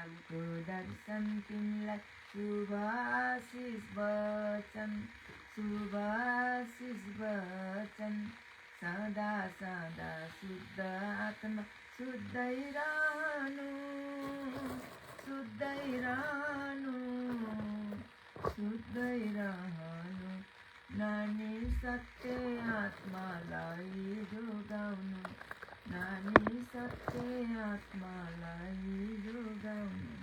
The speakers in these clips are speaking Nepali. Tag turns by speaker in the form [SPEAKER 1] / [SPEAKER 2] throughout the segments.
[SPEAKER 1] प्रभुको दर्शन तिमीलाई शुभाशिष वचन शुभाशिष वचन सदा सदा शुद्ध आत्मा शुद्धै रहनु शुद्धै रहनु शुद्धै रहनु नानी सत्य आत्मालाई जोगाउनु नानी सत्य आत्मालाई जोगाउनु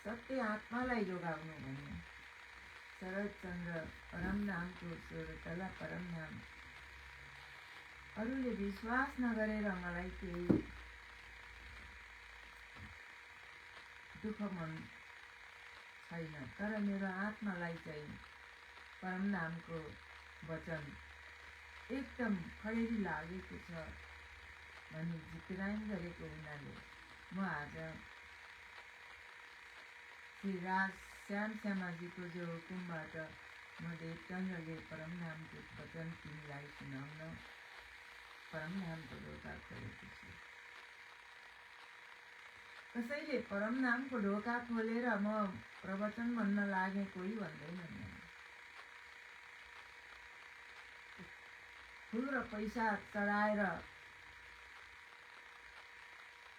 [SPEAKER 1] सत्य आत्मालाई जोगाउनु भन्ने शरदचन्द्र परमधामको 16 तला परमधाम अरूले विश्वास नगरेर मलाई केही दुःख मन छैन तर मेरो आत्मालाई चाहिँ परमधामको वचन एकदम खडेरी लागेको छ भनी जिक्राइन गरेको हुनाले म आज श्री राज श्याम श्यामाजीको जो हुकुमबाट म देवचन्द्रले परमधामको वचन तिमीलाई सुनाउन परमधामको ढोका खोलेको छु। कसैले परमधामको ढोका खोलेर म प्रवचन भन्न लागे कोही भन्दैनन्। फुल र पैसा चढाएर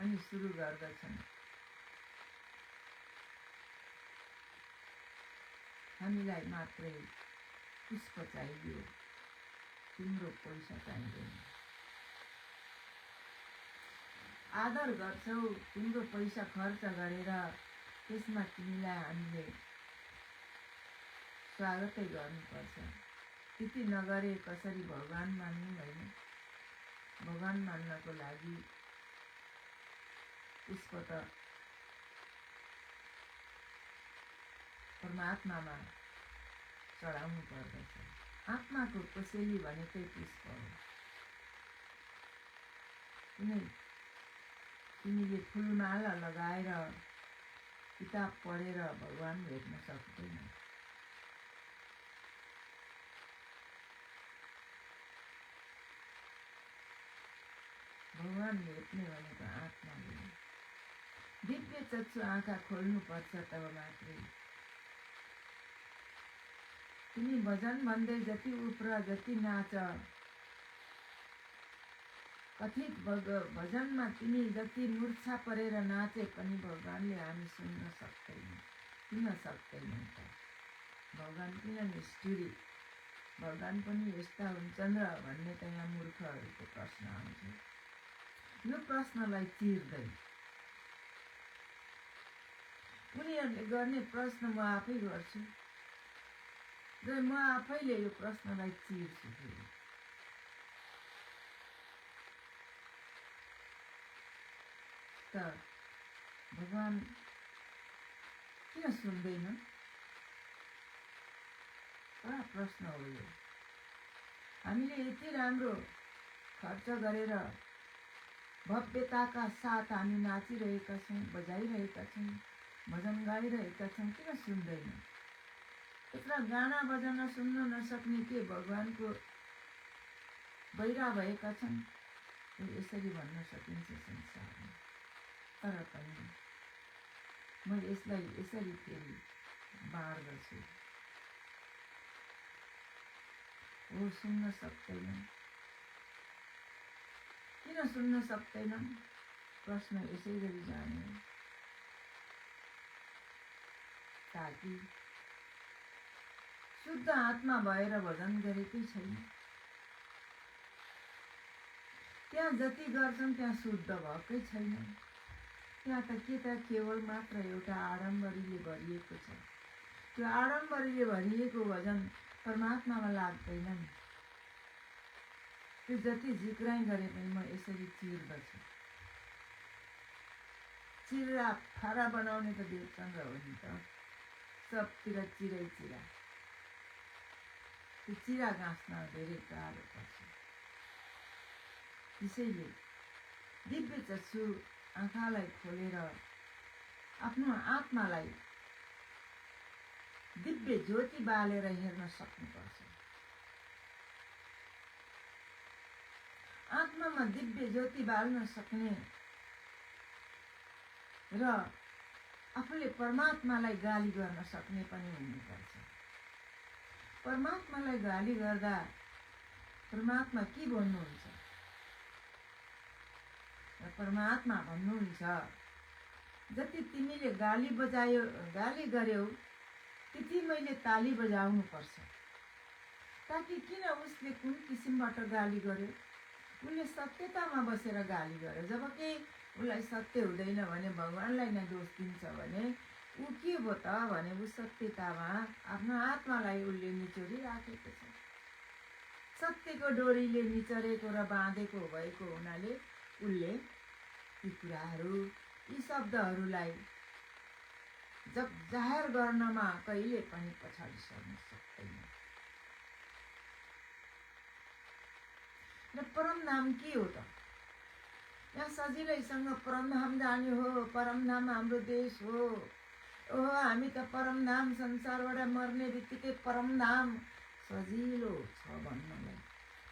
[SPEAKER 1] अनि सुरु गर्दछन्। हामीलाई मात्रै पुष्प चाहियो, तिम्रो पैसा चाहिँदैन। आदर गर्छौ, तिम्रो पैसा खर्च गरेर त्यसमा तिमीलाई हामीले स्वागतै गर्नुपर्छ। त्यति नगरे कसरी भगवान मान्नु होइन? भगवान मान्नको लागि पुष्प त परमात्मामा चढाउनु पर्दछ। आत्माको कोसेली भनेकै पुष्प हो। कुनै तिमीले फुलमाला लगाएर किताब पढेर भगवान भेट्न सक्दैन। भगवान भेट्ने भनेको आत्माले दिव्य चक्षु आँखा खोल्नुपर्छ, तब मात्रै। तिमी भजन भन्दै जति उफ्र जति नाच, कथित भजनमा तिमी जति मूर्छा परेर नाचे पनि भगवानले हामी सुन्न सक्दैनौँ। किन सक्दैनौँ त? भगवान किन निष्ठुरी? भगवान पनि यस्ता हुन्छन् र भन्ने त यहाँ मूर्खहरूको प्रश्न आउँछ। यो प्रश्नलाई चिर्दै उनीहरूले गर्ने प्रश्न म आफै गर्छु र म आफैले यो प्रश्नलाई चिर्छु। त भगवान किन सुन्दैन? बडा प्रश्न हो यो। हामीले यति राम्रो खर्च गरेर भव्यताका साथ हामी नाचिरहेका छौँ, बजाइरहेका छौँ, भजन गाइरहेका छौँ, किन सुन्दैन? यत्र गाना बजाउन सुन्न नसक्ने के भगवानको बहिरा भएका छन्? यसरी भन्न सकिन्छ संसारमा। तर पनि म यसलाई यसरी फेरि बाँड्दछु। हो, सुन्न सक्दैनन्। किन सुन्न सक्दैनन्? प्रश्न यसै गरी जाने हो। ताकि शुद्ध आत्मा भएर भजन गरेकै छैन। त्यहाँ जति गर्छन् त्यहाँ शुद्ध भएकै छैन। त्यहाँ त के त केवल मात्र एउटा आडम्बरीले भरिएको छ। त्यो आडम्बरीले भरिएको भजन परमात्मामा लाग्दैन नि। त्यो जति जिक्राइ गरे पनि म यसरी चिर्दछु। चिरा फारा बनाउने त देवचन्द्र हो नि त। सबतिर चिरै चिरा। त्यो चिरा गाँस्न धेरै गाह्रो पर्छ। त्यसैले दिव्य चक्षु आँखालाई खोलेर आफ्नो आत्मालाई दिव्य ज्योति बालेर हेर्न सक्नुपर्छ। आत्मामा दिव्य ज्योति बाल्न सक्ने र आफूले परमात्मालाई गाली गर्न सक्ने पनि हुनुपर्छ। परमात्मालाई गाली गर्दा परमात्मा के भन्नुहुन्छ? परमात्मा भन्नुहुन्छ, जति तिमीले गाली गर्यौ त्यति मैले ताली बजाउनु पर्छ। ताकि किन उसले कुन किसिमबाट गाली गर्यो? उसले सत्यतामा बसेर गाली गर्यो। जब कि उसलाई सत्य हुँदैन भने भगवानलाई नै दोष दिन्छ भने ऊ के भयो त भने ऊ सत्यतामा आफ्नो आत्मालाई उसले निचोरी राखेको छ। सत्यको डोरीले निचरेको र बाँधेको भएको हुनाले उसले यी कुराहरू, यी शब्दहरूलाई जाहेर गर्नमा कहिले पनि पछाडि सर्न सक्दैन। र परम धाम के हो त? यहाँ सजिलैसँग परम धाम जाने हो, परम धाम हाम्रो देश हो, ओहो हामी त परम धाम, संसारबाट मर्ने बित्तिकै परम धाम, सजिलो छ भन्नलाई।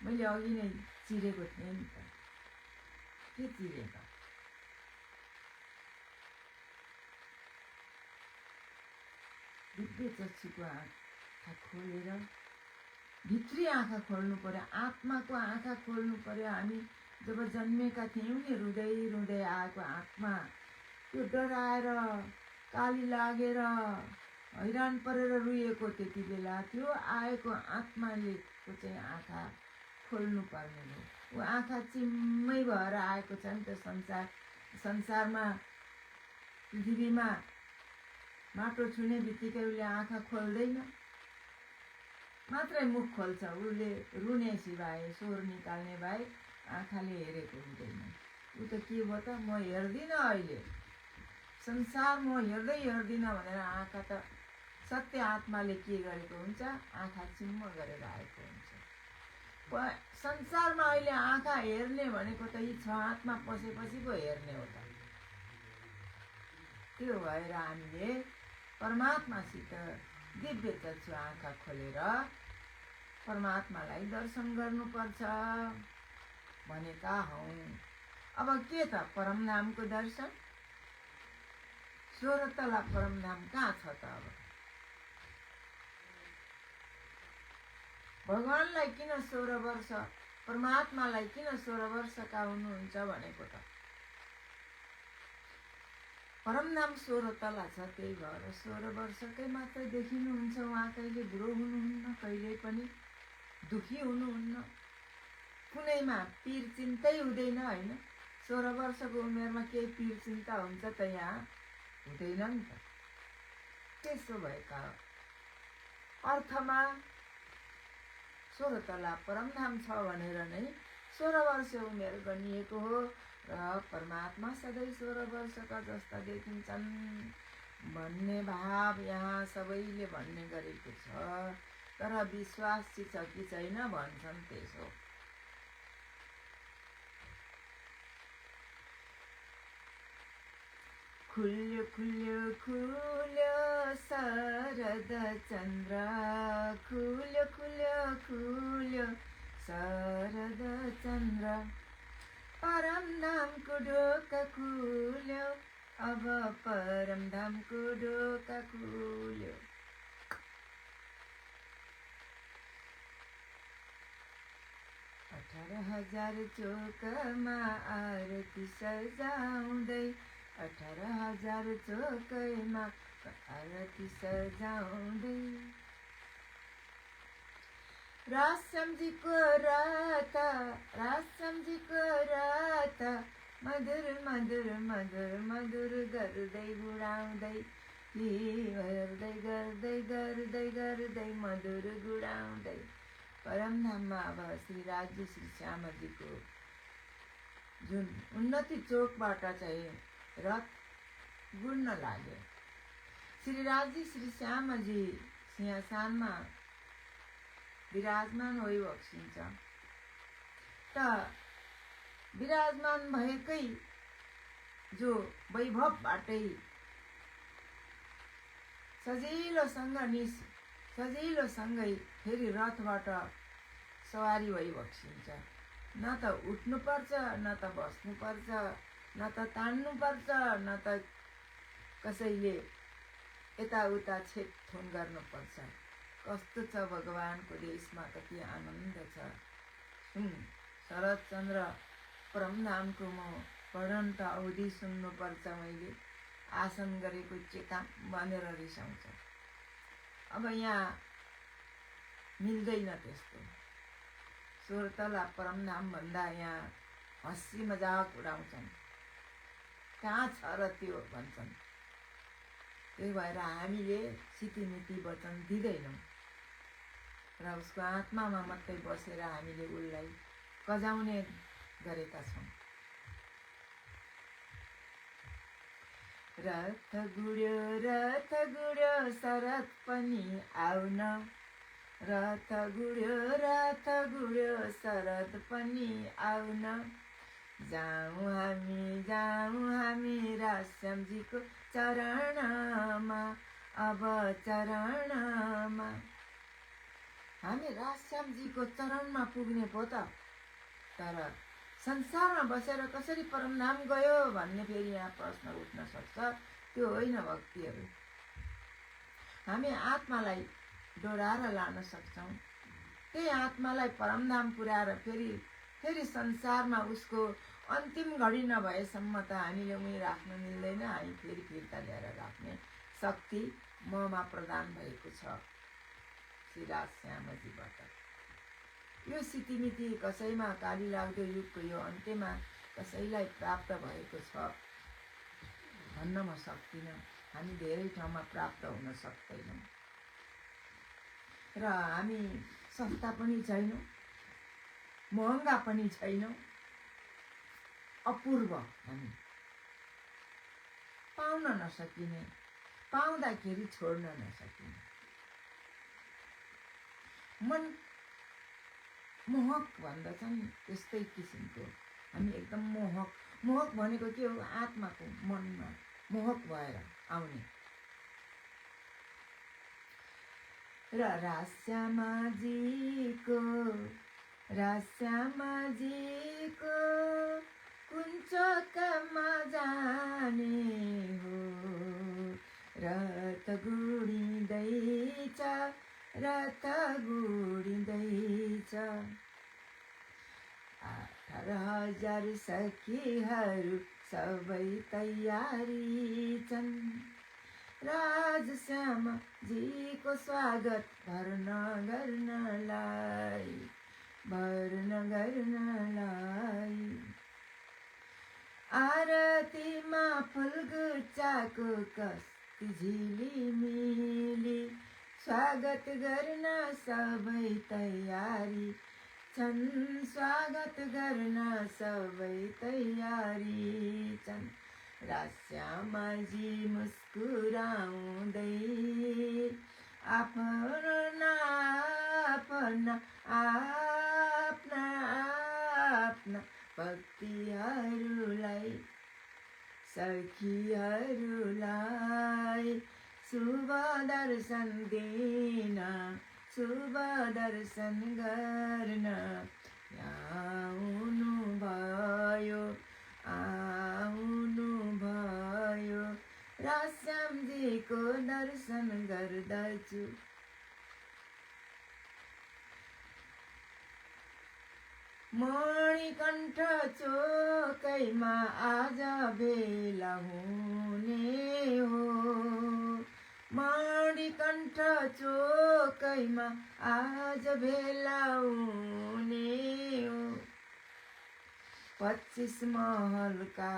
[SPEAKER 1] मैले अघि नै चिरेको थिएँ नि त। के चिरे त? दिव्य चक्षुको आँखा खोलेर भित्री आँखा खोल्नु पर्यो, आत्माको आँखा खोल्नु पर्यो। हामी जब जन्मेका थियौँ नि, रुँदै रुँदै आएको आत्मा, त्यो डराएर काली लागेर हैरान परेर रुएको त्यति बेला त्यो आएको आत्माले को चाहिँ आँखा खोल्नु पर्ने हो। ऊ आँखा चिम्मै भएर आएको छ नि त। संसारमा पृथ्वीमा माटो छुने बित्तिकै उसले आँखा खोल्दैन, मात्रै मुख खोल्छ। उसले रुने सिवाय, स्वर निकाल्ने बाहेक आँखाले हेरेको हुँदैन। ऊ त के भयो त? म हेर्दिनँ अहिले संसार, म हेर्दिनँ भनेर आँखा त सत्य आत्माले के गरेको हुन्छ? आँखा चिम्म गरेर आएको हुन्छ। संसारमा अहिले आँखा हेर्ने भनेको त यी छ आत्मा पसेपछि पो हेर्ने हो त। त्यो भएर हामीले परमात्मासित दिव्य चक्षु आँखा खोलेर परमात्मालाई दर्शन गर्नुपर्छ भनेका हौँ। अब के त? परमधामको दर्शन। 16 तला परमधाम कहाँ छ त? अब भगवानलाई किन 16 वर्ष, परमात्मालाई किन 16 वर्षका हुनुहुन्छ भनेको त? परमधाम 16 तला छ, त्यही भएर 16 वर्षकै मात्रै देखिनुहुन्छ। उहाँ कहिले बुढो हुनुहुन्न, कहिले पनि दुखी हुनुहुन्न, कुनैमा पीर चिन्तै हुँदैन होइन। 16 वर्षको उमेरमा केही पीर चिन्ता हुन्छ त? यहाँ हुँदैन नि त। त्यसो भएका अर्थमा 16 तला परमधाम छ भनेर नै 16 वर्ष उमेर गनिएको हो। र परमात्मा सधैँ 16 वर्षका जस्ता देखिन्छन् भन्ने भाव यहाँ सबैले भन्ने गरेको छ। तर विश्वास छ कि छैन भन्छन् त्यसो। खुल्यो खुल्यो खुल्यो शरद चन्द्र, खुल्यो खुल्यो खुल्यो शरद चन्द्र, परमधामको ढोका खुल्यो, अब परमधामको ढोका खुल्यो। अठार हजार चोकमा आरती सजाउँदै, 18,000 चोकैमा आरती सजाउँदै, रास सम्झीको रात मधुर मधुर मधुर मधुर गर्दै गुडाउँदै, गर्दै गर्दै गर्दै गर्दै मधुर गुडाउँदै परमधाममा अब श्री राज्य श्री श्यामजीको जुन उन्नति चोकबाट चाहिँ रथ गुड्न लाग्यो। श्री राज्य श्री श्यामजी सिंहासनमा विराजमान भइबक्सिन्छ त विराजमान भएकै जो वैभवबाटै सजिलोसँगै फेरि रथबाट सवारी भइबक्सिन्छ। न त उठ्नुपर्छ, न त बस्नुपर्छ, न त तान्नुपर्छ, न त कसैले यताउता छेकथुन गर्नुपर्छ। कस्तो छ भगवानको देशमा, कति आनन्द छ। शरदचन्द्र परमधामको म पढन्त अवधि सुन्नुपर्छ मैले, आसन गरेको चेका भनेर रिसाउँछ। अब यहाँ मिल्दैन त्यस्तो। 16 तला परमधाम भन्दा यहाँ हँसी मजाक उडाउँछन्। कहाँ छ र त्यो भन्छन्। त्यही भएर हामीले सितिमिति वचन दिँदैनौँ र उसको आत्मामा मात्रै बसेर हामीले उसलाई कजाउने गरेका छौँ। रथ गुड्यो शरद पनि आउन, रथ गुड्यो शरद पनि आउन, जाऊँ हामी राजश्यामजीको चरणमा, अब चरणमा हामी राजश्यामजीको चरणमा पुग्ने पो त। तर संसारमा बसेर कसरी परमधाम गयो भन्ने फेरि यहाँ प्रश्न उठ्न सक्छ। त्यो होइन भक्तिहरू। हामी आत्मालाई डोराएर लान सक्छौँ। त्यही आत्मालाई परमधाम पुर्याएर फेरि संसारमा उसको अन्तिम घडी नभएसम्म त हामीले उहीँ राख्न मिल्दैन। हामी फेरि फिर्ता ल्याएर राख्ने शक्ति ममा प्रदान भएको छ श्री राजश्यामजीबाट। यो सितिमिति कसैमा काली लाग्दो युगको यो अन्त्यमा कसैलाई प्राप्त भएको छ भन्न म सक्दिनँ। हामी धेरै ठाउँमा प्राप्त हुन सक्दैनौँ र हामी सस्ता पनि छैनौँ, महँगा पनि छैनौँ, अपूर्व हामी, पाउन नसकिने, पाउँदाखेरि छोड्न नसकिने। मन मोहक भन्दछन् त्यस्तै किसिमको हामी एकदम मोहक भनेको के हो? आत्माको मनमा मोहक भएर आउने। र राजश्यामजीको कुन चोकमा जाने हो, रथ गुडिँदैछ 18,000 सखीहरू सबै तयारी छन्, राजश्यामजीको स्वागत भर्न गर्नलाई। आरतीमा फुलगुच्चाको कस्ती झिलिमिली, स्वागत गर्न सबै तयारी छन्, स्वागत गर्न सबै तयारी छन्। राजश्यामजी मुस्कुराउँदै आफ्ना भक्तिहरूलाई सखीहरूलाई शुभ दर्शन दिन, शुभ दर्शन गर्न आउनुभयो। राजश्यामजीको दर्शन गर्दछु। मणिकण्ठ चोकैमा आज भेला हुने हो, मणिकण्ठ चोकैमा आज भेला हुने हो। 25 महलका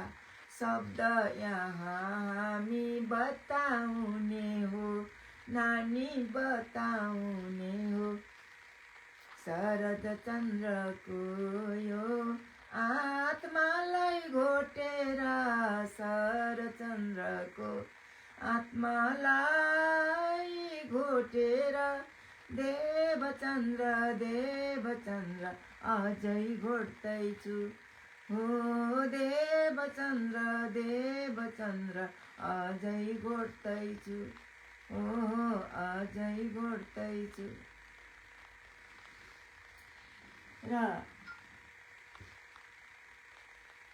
[SPEAKER 1] शब्द यहाँ हामी बताउने हो, नानी बताउने हो। शरदचन्द्रको यो आत्मालाई घोटेर, शरदचन्द्रको आत्मालाई घोटेर, देवचन्द्र अझै घोट्दैछु हो, देवचन्द्र अझै घोट्दैछु हो, अझै घोट्दैछु। र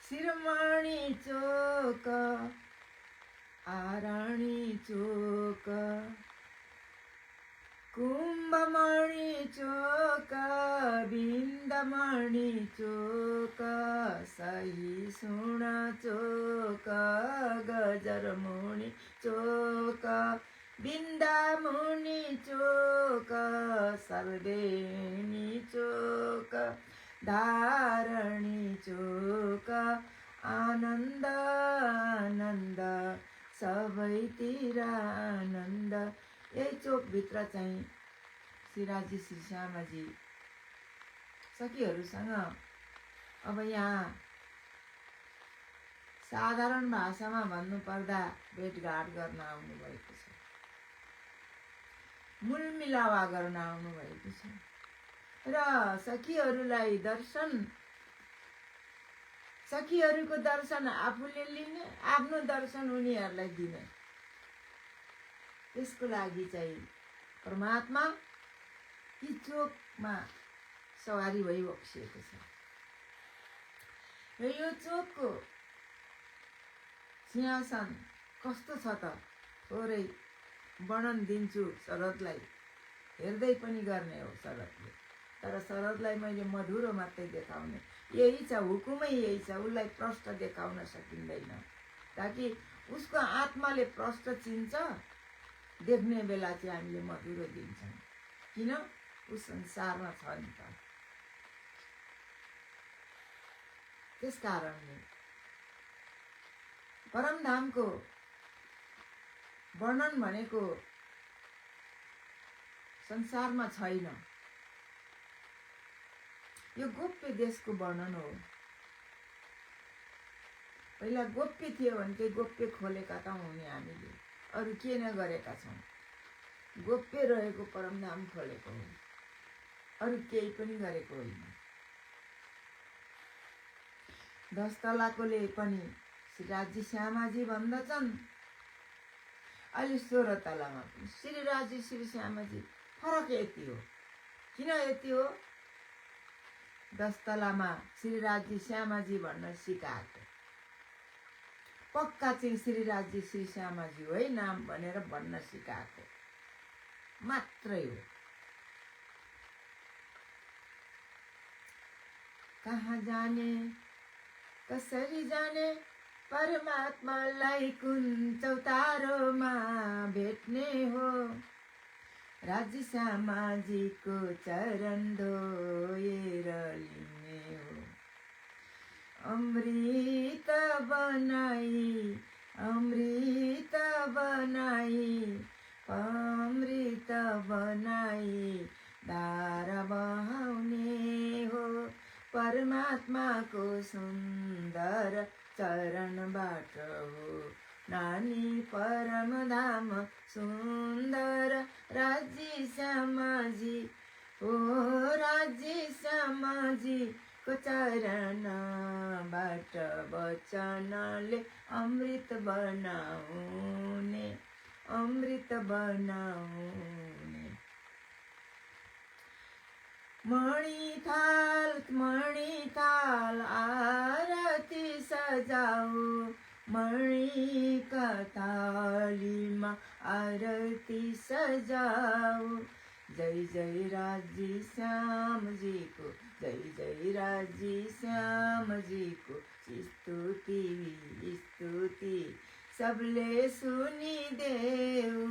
[SPEAKER 1] शिरोमणि चोक आरणी चोक कुम्भमणि चोक बिन्दमणि चोक सहिष्णु चोक गजरमुनि चोक बिन्दामुनि चोक सर्वेणी चोक धारणी चोक आनन्द आनन्द सबैतिर आनन्द। यही चोकभित्र चाहिँ श्रीराजी श्री श्यामाजी सखीहरूसँग अब यहाँ साधारण भाषामा भन्नुपर्दा भेटघाट गर्न आउनुभएको छ, मूलमिलावा गर्न आउनुभएको छ र सखीहरूलाई दर्शन, सखीहरूको दर्शन आफूले लिने, आफ्नो दर्शन उनीहरूलाई दिने, त्यसको लागि चाहिँ परमात्मा यी चोकमा सवारी भई बक्सिएको छ। र यो चोकको सिंहासन कस्तो छ त थोरै वर्णन दिन्छु शरदलाई, हेर्दै पनि गर्ने हो शरदले, तर शरदलाई मैले मधुरो मात्रै देखाउने, यही छ हुकुमै यही छ, उसलाई प्रष्ट देखाउन सकिँदैन ताकि उसको आत्माले प्रष्ट चिन्छ, देख्ने बेला चाहिँ हामीले मधुरो दिन्छौँ, किन ऊ संसारमा छ नि त। त्यस कारणले परमधामको वर्णन भनेको संसारमा छैन, यो गोप्य देशको वर्णन हो। पहिला गोप्य थियो भने चाहिँ गोप्य खोलेका त हुने, हामीले अरू के न गरेका छौँ, गोप्य रहेको परमधाम खोलेको हो, अरू केही पनि गरेको होइन। 10 तलाकोले पनि श्रीराजी श्यामाजी भन्दछन्, अहिले 16 तलामा पनि श्रीराजी श्री श्यामाजी, फरक यति हो। किन यति हो? 10 तलामा श्रीराजी श्यामाजी भन्न सिकाएको, पक्का चाहिँ श्रीराजी श्री श्यामाजी हो है नाम भनेर भन्न सिकाएको मात्रै हो। कहाँ जाने कसरी जाने परमात्मालाई कुन चौतारोमा भेट्ने हो, राजी श्यामाजीको चरण धोएर लिने हो। अमृत बनाई अमृत बनाई अमृत बनाई धारा बहाउने हो, परमात्माको सुन्दर चरणबाट हो नानी परमधाम सुन्दर राजी श्यामाजी हो, राजी श्यामाजी को चरणबाट वचनले अमृत बनाउने, अमृत बनाउने। मणिथाल आरती सजाऊ, मणिका थालीमा आरती सजाऊ। जय जय राजी श्यामजीको, जय जय राजी श्यामजीको स्तुति स्तुति सबले सुनिदेऊ,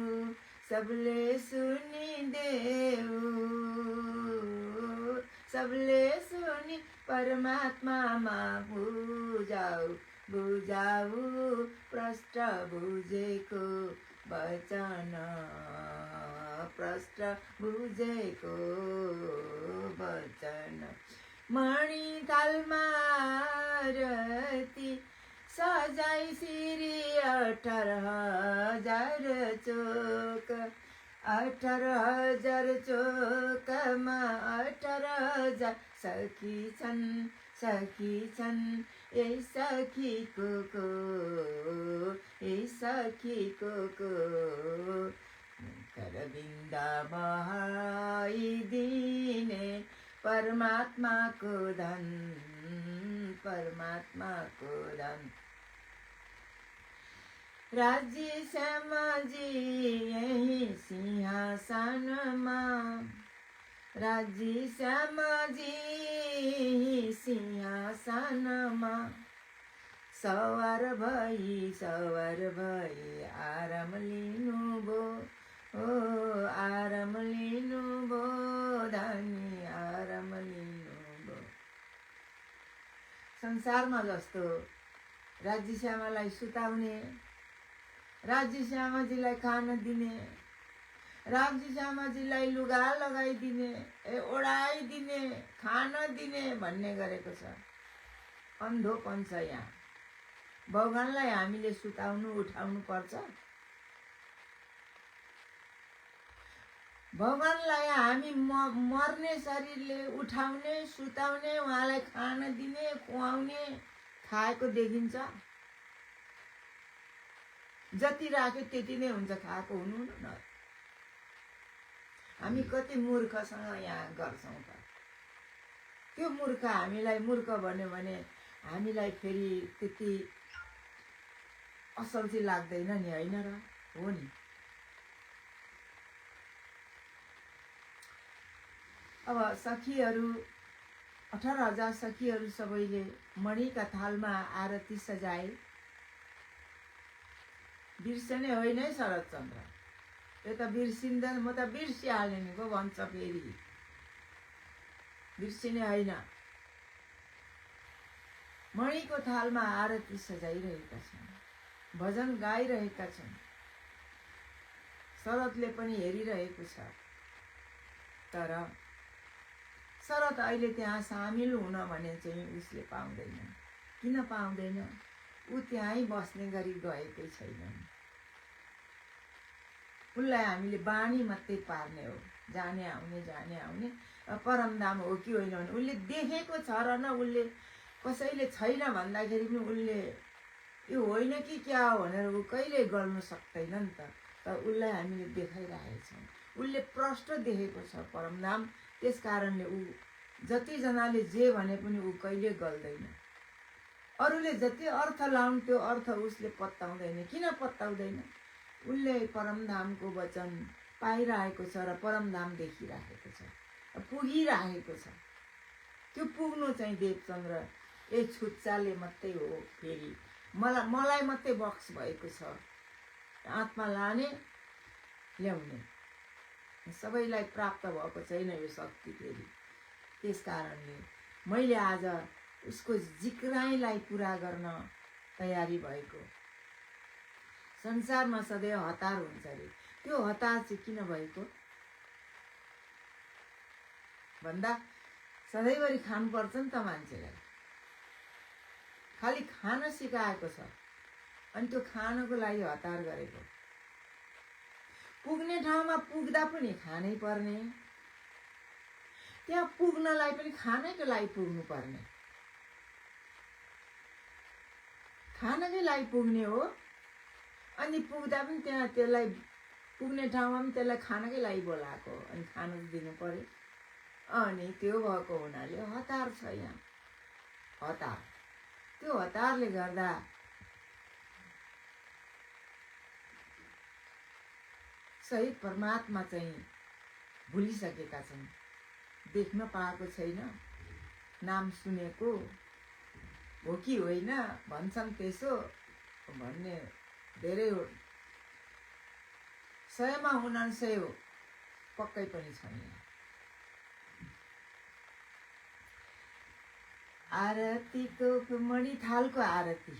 [SPEAKER 1] सबले सुनिदेऊ, सबले सुनि परमात्मामा बुझाऊ, बुझाऊ प्रष्ट बुझेको वचन, प्रष्ट बुझेको वचन। मणिथालमा आरती सजाई श्री 18,000 चोक, 18,000 चोकमा 18,000 सखी छन्, सखी छन्। यही सखीको को, यही सखीको को करबिन्दा बहाइदिने परमात्माको धन, परमात्माको धन। राज्य श्यामजी यही सिंहासनमा, राज्य श्यामजी सिंहासनमा, सवार भई आराम लिनुभो, ओ आराम लिनुभो धनी आराम लिनुभो। संसारमा जस्तो राज्य श्यामालाई सुताउने, राज्य श्यामाजीलाई खान दिने, राज्य श्यामाजीलाई लुगा लगाइदिने, ओढाइदिने, खान दिने भन्ने गरेको छ। अन्धोपन छ यहाँ। भगवानलाई हामीले सुताउनु उठाउनु पर्छ। भगवानलाई हामी मर्ने शरीरले उठाउने सुताउने, उहाँलाई खान दिने खुवाउने, खाएको देखिन्छ। जति राख्यो त्यति नै हुन्छ, खाएको हुनु न। हामी कति मूर्खसँग यहाँ गर्छौँ त। त्यो मूर्ख हामीलाई मूर्ख भन्यो भने हामीलाई फेरि त्यति असल चाहिँ लाग्दैन नि, होइन र? हो नि। अब सखीहरू 18,000 सखीहरू सबैले मणिका थालमा आरती सजाए। बिर्सने होइन है शरदचन्द्र, यो त बिर्सिँदैन। म त बिर्सिहालेँ नि को भन्छ फेरि, बिर्सिने होइन। मणिको थालमा आरती सजाइरहेका छन्, भजन गाइरहेका छन्। शरदले पनि हेरिरहेको छ, तर शरद अहिले त्यहाँ सामेल हुन भने चाहिँ उसले पाउँदैन। किन पाउँदैन? ऊ त्यहीँ बस्ने गरी गएकै छैन। उसलाई हामीले बानी मात्रै पार्ने हो, जाने आउने जाने आउने। परमधाम हो कि होइन भने उसले देखेको छ र न। उसले कसैले छैन भन्दाखेरि पनि उसले यो होइन कि क्या हो भनेर ऊ कहिले गर्नु सक्दैन नि त। तर उसलाई हामीले देखाइरहेको छौँ। उसले प्रष्ट देखेको छ परमधाम। त्यस कारणले ऊ जतिजनाले जे भने पनि ऊ कहिले गल्दैन। अरूले जति अर्थ लाउन् त्यो अर्थ उसले पत्ताउँदैन। किन पत्ताउँदैन? उसले परमधामको वचन पाइरहेको छ र परमधाम देखिरहेको छ, पुगिरहेको छ। त्यो पुग्नु चाहिँ देवचन्द्र ए छुच्चाले मात्रै हो। फेरि मलाई मात्रै बक्स भएको छ, आत्मा लाने ल्याउने सबैलाई प्राप्त भएको छैन यो शक्ति फेरि। त्यस कारणले मैले आज उसको जिक्राइलाई पुरा गर्न तयारी भएको। संसारमा सधैँ हतार हुन्छ अरे, त्यो हतार चाहिँ किन भएको भन्दा सधैँभरि खानुपर्छ नि त मान्छेलाई। खालि खान सिकाएको छ अनि त्यो खानको लागि हतार गरेको। पुग्ने ठाउँमा पुग्दा पनि खानै पर्ने, त्यहाँ पुग्नलाई पनि खानैको लागि पुग्नु पर्ने। खानकै लागि पुग्ने हो अनि पुग्दा पनि त्यहाँ त्यसलाई पुग्ने ठाउँमा पनि त्यसलाई खानकै लागि बोलाएको अनि खान दिनु पर्यो। अनि त्यो भएको हुनाले हतार छ यहाँ, हतार। त्यो हतारले गर्दा सही परमात्मा चाहिँ भुलिसकेका छन्। देख्न पाएको छैन, नाम सुनेको हो कि होइन भन्छन् त्यसो भन्ने धेरै हो। 100मा 99 हो, पक्कै पनि छन् यहाँ। आरतीको मणि थालको आरती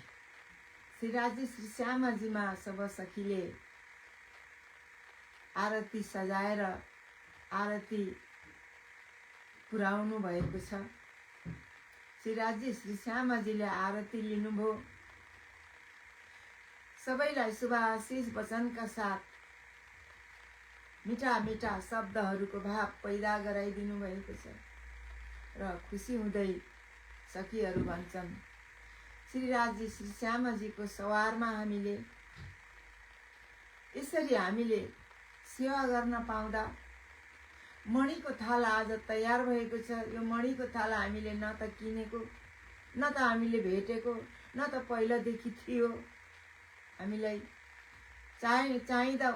[SPEAKER 1] श्री राज्य श्री श्यामाजीमा सब सखीले आरती सजाएर आरती पुर्याउनु भएको छ। श्री राज्य श्री श्यामाजीले आरती लिनुभयो। सबैलाई शुभाशीष वचनका साथ मिठा मिठा शब्दहरूको भाव पैदा गराइदिनु भएको छ र खुसी हुँदै सखीहरू भन्छन् श्री राज्य श्री श्यामाजीको सवारमा हामीले यसरी हामीले सेवा गर्न पाउँदा मणिको थाल आज तयार भएको छ। यो मणिको थाल हामीले न त किनेको, न त हामीले भेटेको, न त पहिलादेखि थियो। हामीलाई चाहिँदा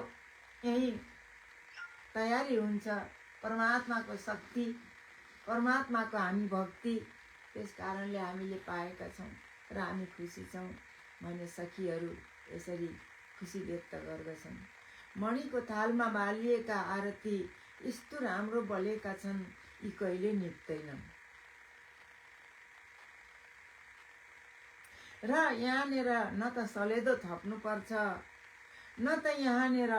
[SPEAKER 1] यही तयारी हुन्छ परमात्माको शक्ति, परमात्माको हामी भक्ति। त्यस कारणले हामीले पाएका छौँ र हामी खुसी छौँ भने सखीहरू यसरी खुसी व्यक्त गर्दछन्। मणिको थालमा बालिएका आरती यस्तो राम्रो बलेका छन्, यी कहिले निप्दैनन्। र यहाँनिर न त सलेदो थप्नुपर्छ, न त यहाँनिर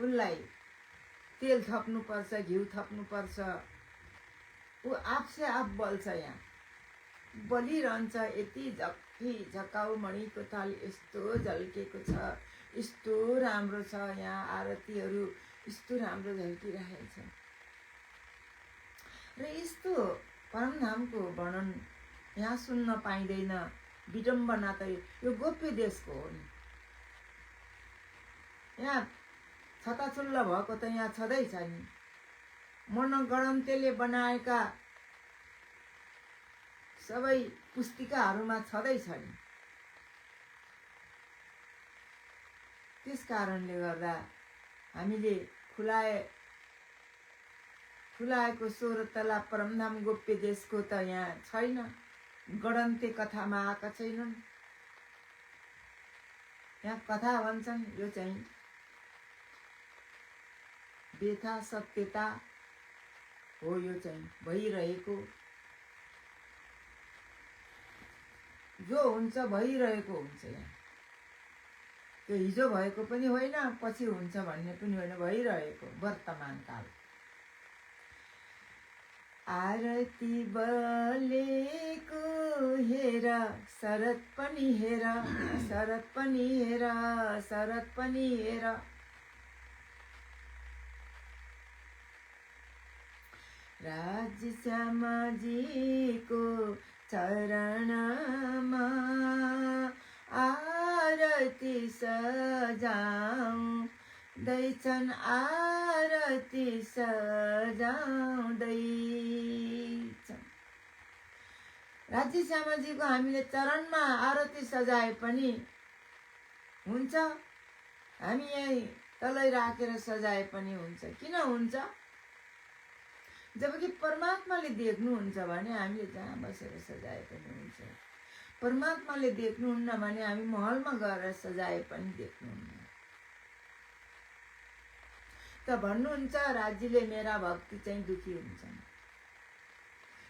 [SPEAKER 1] उसलाई तेल थप्नुपर्छ, घिउ थप्नुपर्छ। ऊ आफसे आफ बल्छ, यहाँ बलिरहन्छ। यति झकाउ मणिको थाल यस्तो झल्केको छ, यस्तो राम्रो छ। यहाँ आरतीहरू यस्तो राम्रो झल्किरहेको छ। र यस्तो परमधामको वर्णन यहाँ सुन्न पाइँदैन। विडम्बना त यो गोप्य देशको हो नि। यहाँ छताछुल्ल भएको त यहाँ छँदैछ नि। मनगढन्तेले बनाएका सबै पुस्तिकाहरूमा छँदैछ नि। त्यस कारणले गर्दा हामीले खुलाएको 16 तला परमधाम गोप्य देशको त यहाँ छैन। गढन्ते कथामा आएका छैनन्। यहाँ कथा भन्छन्, यो चाहिँ व्यथा सत्यता हो। यो चाहिँ भइरहेको, जो हुन्छ भइरहेको हुन्छ। यहाँ त्यो हिजो भएको पनि होइन, पछि हुन्छ भन्ने पनि होइन, भइरहेको वर्तमान काल। आरती बलेको हेर, शरद पनि हेर, शरद पनि हेर, शरद पनि हेर। राजश्यामजीको चरणमा आरती सजाउँदैछन्, आरती सजाउँदैछन्। राजश्यामजीको हामीले चरणमा आरती सजाए पनि हुन्छ, हामी यही तलै राखेर सजाए पनि हुन्छ। किन हुन्छ? जबकि परमात्माले देख्नुहुन्छ भने हामीले जहाँ बसेर सजाए पनि हुन्छ। परमात्माले देख्नुहुन्न भने हामी महलमा गएर सजाए पनि देख्नुहुन्न। त भन्नुहुन्छ राज्यले मेरा भक्ति चाहिँ दुखी हुन्छन्।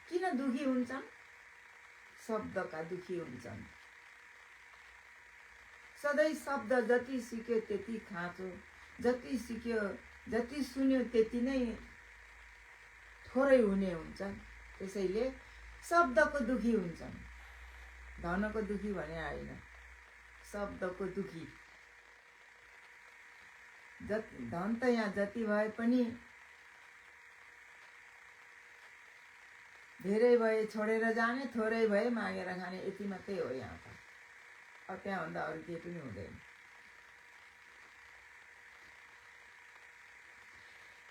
[SPEAKER 1] किन दुखी हुन्छन्? शब्दका दुखी हुन्छन्। सधैँ शब्द जति सिक्यो त्यति खाँचो, जति सिक्यो जति सुन्यो त्यति नै थोरै हुने हुन्छ। त्यसैले शब्दको दुखी हुन्छन्, धनको दुखी भने होइन, शब्दको दुखी। धन त यहाँ जति भए पनि धेरै भए छोडेर जाने, थोरै भए मागेर खाने, यति मात्रै हो यहाँ त। अब त्यहाँभन्दा अरू केही पनि हुँदैन।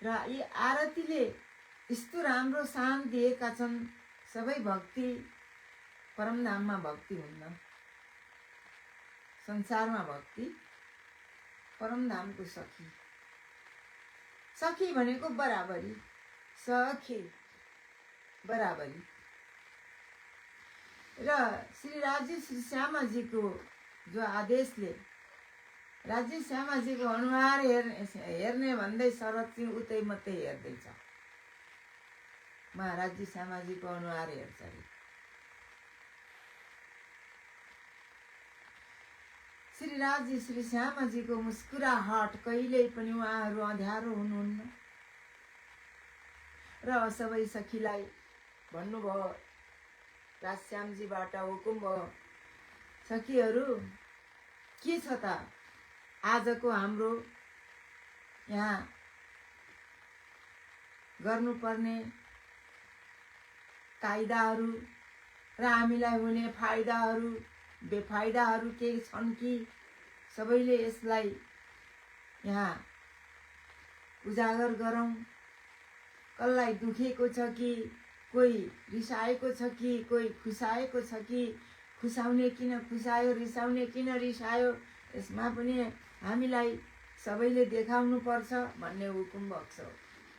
[SPEAKER 1] र यी आरतीले यस्तो राम्रो शान दिएका छन्। सबै भक्ति परमधाममा भक्ति हुन्न, संसारमा भक्ति परमधामको सखी। सखी भनेको बराबरी, सखी बराबरी। र श्री राज्य श्री श्यामाजीको जो आदेशले राज्य श्यामाजीको अनुहार हेर्ने भन्दै शरद सिंह उतै मात्रै हेर्दैछ। महाराजी श्यामाजीको अनुहार हेर्छ अरे। श्री राज्य श्री श्यामाजीको मुस्कुराहट कहिल्यै पनि उहाँहरू अँध्यारो हुनुहुन्न। र सबै सखीलाई भन्नुभयो, राजश्यामजीबाट हुकुम भयो, सखीहरू के छ त आजको हाम्रो यहाँ गर्नुपर्ने कायदाहरू र हामीलाई हुने फाइदाहरू बेफाइदाहरू के छन् कि सबैले यसलाई यहाँ उजागर गरौँ। कसलाई दुखेको छ कि, कोही रिसाएको छ कि, कोही खुसाएको छ कि, खुसाउने किन खुसायो, रिसाउने किन रिसायो, यसमा पनि हामीलाई सबैले देखाउनु पर्छ भन्ने हुकुम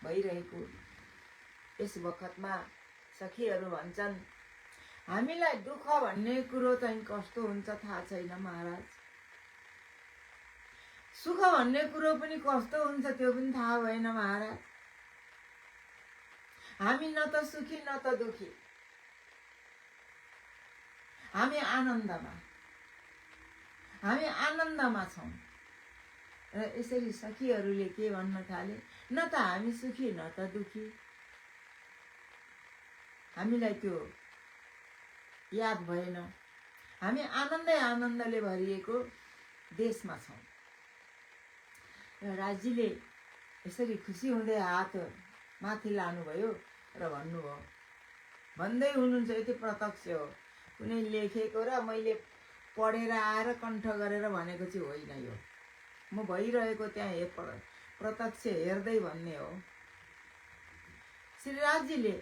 [SPEAKER 1] भइरहेको यस बखतमा सखीहरू भन्छन्, हामीलाई दुःख भन्ने कुरो चाहिँ कस्तो हुन्छ थाहा छैन महाराज, सुख भन्ने कुरो पनि कस्तो हुन्छ त्यो पनि थाहा भएन महाराज। हामी न त सुखी न त दुखी, हामी आनन्दमा छौँ। र यसरी सखीहरूले के भन्न थाले, न त हामी सुखी न त दुखी, हामीलाई त्यो याद भएन, हामी आनन्दले भरिएको देशमा छौँ। र राजीले यसरी खुसी हुँदै हात माथि लानुभयो र भन्नुभयो, भन्दै हुनुहुन्छ, यति प्रत्यक्ष हो, कुनै लेखेको र मैले पढेर आएर कण्ठ गरेर भनेको चाहिँ होइन, यो म भइरहेको त्यहाँ प्रत्यक्ष हेर्दै भन्ने हो। श्री राजीले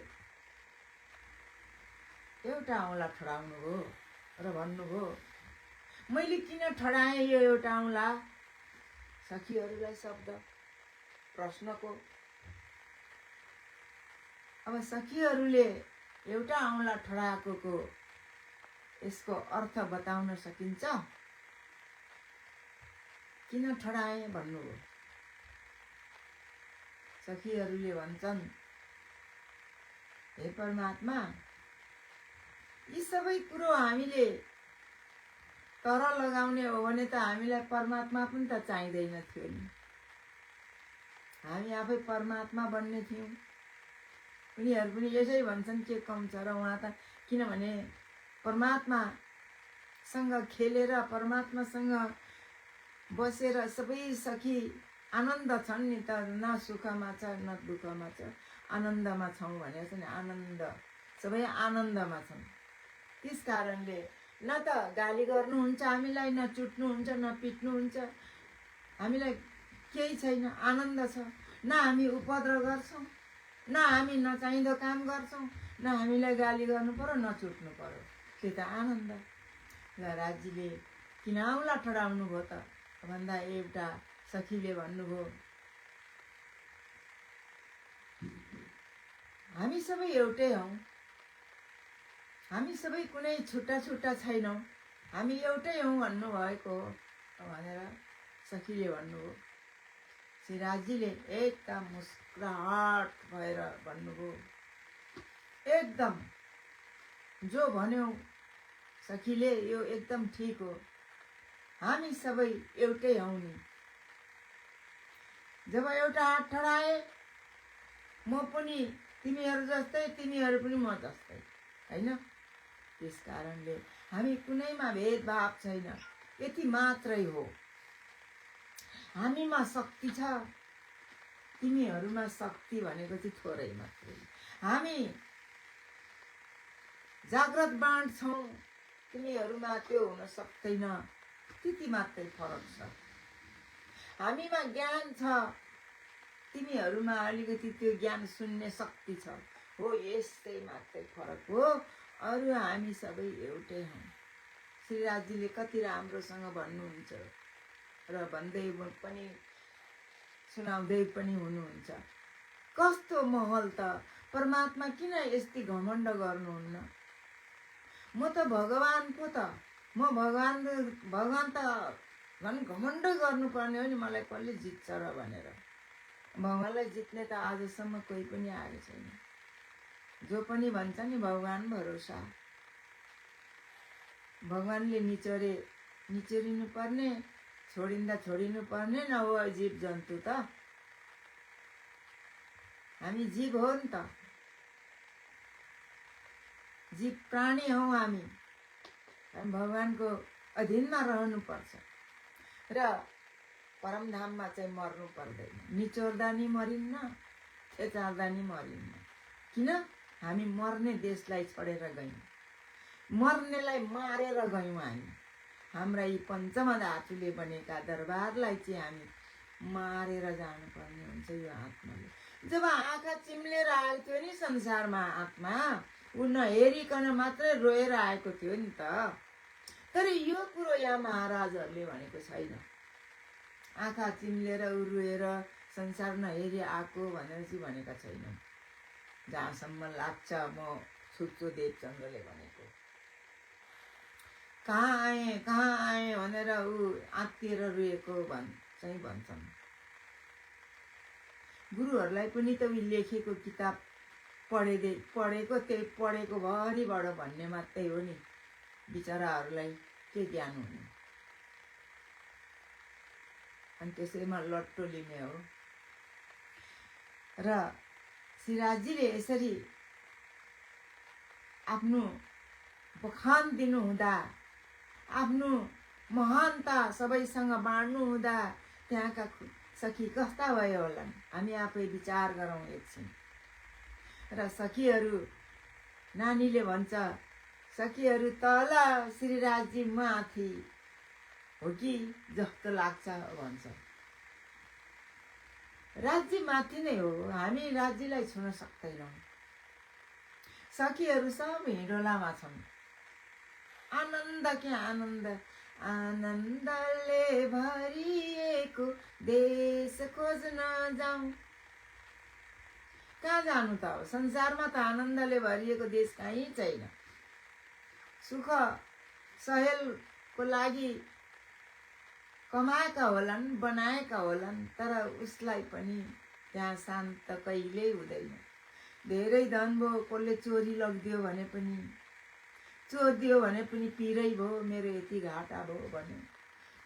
[SPEAKER 1] एउटा औँला ठडाउनुभयो र भन्नुभयो, मैले किन ठडाएँ यो एउटा औँला? सखीहरूलाई शब्द प्रश्नको। अब सखीहरूले एउटा औँला ठडाएको यसको अर्थ बताउन सकिन्छ? किन ठडाएँ भन्नुभयो। सखीहरूले भन्छन्, हे परमात्मा, यी सबै कुरो हामीले तर लगाउने हो भने त हामीलाई परमात्मा पनि त चाहिँदैन थियो नि, हामी आफै परमात्मा बन्ने थियौँ। उनीहरू पनि यसै भन्छन्, के कम छ र उहाँ त, किनभने परमात्मासँग खेलेर परमात्मासँग बसेर सबै सखी आनन्द छन् नि त, न सुखमा छ न दुःखमा छ, आनन्दमा छौँ भनेको छ नि, आनन्द, सबै आनन्दमा छन्। त्यस कारणले न त गाली गर्नुहुन्छ हामीलाई, न चुट्नुहुन्छ, न पिट्नुहुन्छ, हामीलाई केही छैन, आनन्द छ। न हामी उपद्रव गर्छौँ, न हामी नचाहिँदो काम गर्छौँ, न हामीलाई गाली गर्नु पर्यो न चुट्नु पर्यो, त्यो त आनन्द। ल राजीले किन औँला ठडाउनु भयो त भन्दा एउटा सखीले भन्नुभयो, हामी सबै एउटै हौँ, हामी सबै कुनै छुट्टा छुट्टा छैनौँ, हामी एउटै हौँ भन्नुभएको हो भनेर सखीले भन्नुभयो। श्री राजीले एकदम मुस्कुराहट भएर भन्नुभयो, एकदम जो भन्यौ सखीले यो एकदम ठिक हो, हामी सबै एउटै हौँ नि। जब एउटा हात ठडाए, म पनि तिमीहरू जस्तै, तिमीहरू पनि म जस्तै, होइन? त्यस कारणले हामी कुनैमा भेदभाव छैन, यति मात्रै हो। हामीमा शक्ति छ, तिमीहरूमा शक्ति भनेको चाहिँ थोरै मात्रै। हामी जाग्रत बाण छौँ, तिमीहरूमा त्यो हुन सक्दैन, त्यति मात्रै फरक छ। हामीमा ज्ञान छ, तिमीहरूमा अलिकति त्यो ज्ञान सुन्ने शक्ति छ, हो यस्तै मात्रै फरक हो, अरू हामी सबै एउटै हौँ। श्री राजीले कति राम्रोसँग भन्नुहुन्छ र भन्दै पनि सुनाउँदै पनि हुनुहुन्छ। कस्तो महल त, परमात्मा किन यति घमण्ड गर्नुहुन्न? म त भगवानको त, म भगवान त झन् घमण्ड गर्नुपर्ने हो नि, मलाई कसले जित्छ र भनेर। भगवानलाई जित्ने त आजसम्म कोही पनि आएको छैन। जो पनि भन्छ नि भगवान भरोसा, भगवानले निचोरिनु पर्ने, छोडिँदा छोडिनु पर्ने न हो जीव जन्तु त, हामी जीव हो नि त, जीव प्राणी हौ हामी भगवानको अधीनमा रहनुपर्छ र परमधाममा चाहिँ मर्नु पर्दैन। निचोर्दा नि मरिन्न, थेचार्दा नि मरिन्न। किन? हामी मर्ने देशलाई छोडेर गयौँ, मर्नेलाई मारेर गयौँ हामी। हाम्रा यी पञ्चमधातुले बनेका दरबारलाई चाहिँ हामी मारेर जानुपर्ने हुन्छ यो आत्माले। जब आँखा चिम्लेर आएको थियो नि संसारमा आत्मा, ऊ नहेरिकन मात्रै रोएर आएको थियो नि त। तर यो कुरो यहाँ महाराजहरूले भनेको छैन। आँखा चिम्लेर उरुएर संसार नहेरी आएको भनेर चाहिँ भनेका छैनन्। जहाँसम्म लाग्छ म सुत्छु देवचन्द्रले भनेको। कहाँ आएँ भनेर ऊ आत्तिएर रुएको चाहिँ भन्छन्। गुरुहरूलाई पनि त ऊ लेखेको किताब पढेको त्यही पढेको भरिबाट भन्ने मात्रै हो नि, बिचराहरूलाई के ज्ञान हुने। अनि त्यसैमा लट्टो लिने हो। र श्रीराजजीले यसरी आफ्नो बखान दिनुहुँदा, आफ्नो महानता सबैसँग बाँड्नु हुँदा त्यहाँका सखी कस्ता भयो होला, हामी आफै विचार गरौँ एकछिन। र सखीहरू, नानीले भन्छ सखीहरू तल श्रीराजजी माथि हो कि जस्तो लाग्छ भन्छ। राज्य माथि नै हो, हामी राज्यलाई छुन सक्दैनौँ। सखीहरू सब हिँडोलामा छन्। आनन्द क्या आनन्द, आनन्दले भरिएको देश खोज्न जाउँ। कहाँ जानु त हो? संसारमा त आनन्दले भरिएको देश कहीँ छैन। सुख सहेलको लागि कमाएका होलान्, बनाएका होलान्, तर उसलाई पनि त्यहाँ शान्त कहिल्यै हुँदैन। धेरै धन भयो, कसले चोरी लगिदियो भने पनि, चोर दियो भने पनि पिरै भयो, मेरो यति घाटा भयो भन्यो,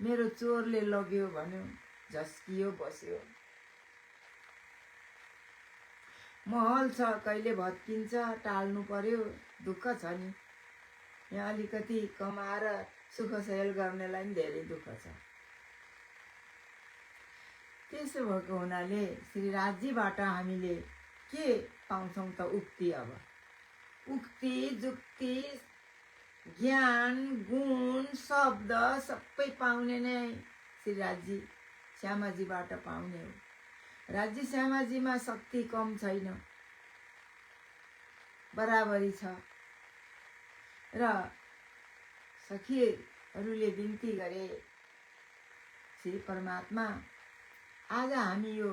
[SPEAKER 1] मेरो चोरले लग्यो भन्यो, झस्कियो बस्यो। महल छ, कहिले भत्किन्छ, टाल्नु पर्यो, दुःख छ नि। यहाँ अलिकति कमाएर सुख सहेल गर्नेलाई पनि धेरै दुःख छ। त्यसो भएको हुनाले श्रीराजजीबाट हामीले के पाउँछौँ त? उक्ति। अब उक्ति, जुक्ति, ज्ञान, गुण, शब्द सबै पाउने नै श्रीराजजी श्यामाजीबाट पाउने हो। राज्य श्यामाजीमा शक्ति कम छैन, बराबरी छ। र सखीहरूले बिन्ती गरे, श्री परमात्मा आज हामी यो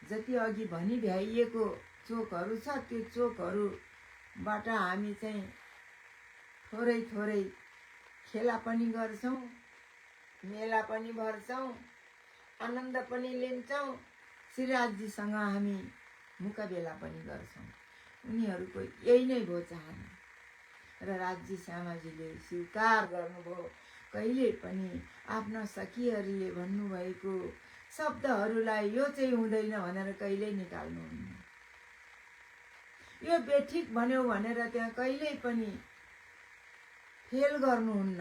[SPEAKER 1] जति अघि भनी भ्याइएको चोकहरू छ, त्यो चोकहरूबाट हामी चाहिँ थोरै थोरै खेला पनि गर्छौँ, मेला पनि भर्छौँ, आनन्द पनि लिन्छौँ, श्रीराजजीसँग हामी मुकाबेला पनि गर्छौँ। उनीहरूको यही नै भयो चाहना। र राज्य श्यामाजीले स्वीकार गर्नुभयो। कहिले पनि आफ्ना सखीहरूले भन्नुभएको शब्दहरूलाई यो चाहिँ हुँदैन भनेर कहिल्यै निकाल्नुहुन्न। यो बेठिक भन्यो भनेर त्यहाँ कहिल्यै पनि फेल गर्नुहुन्न।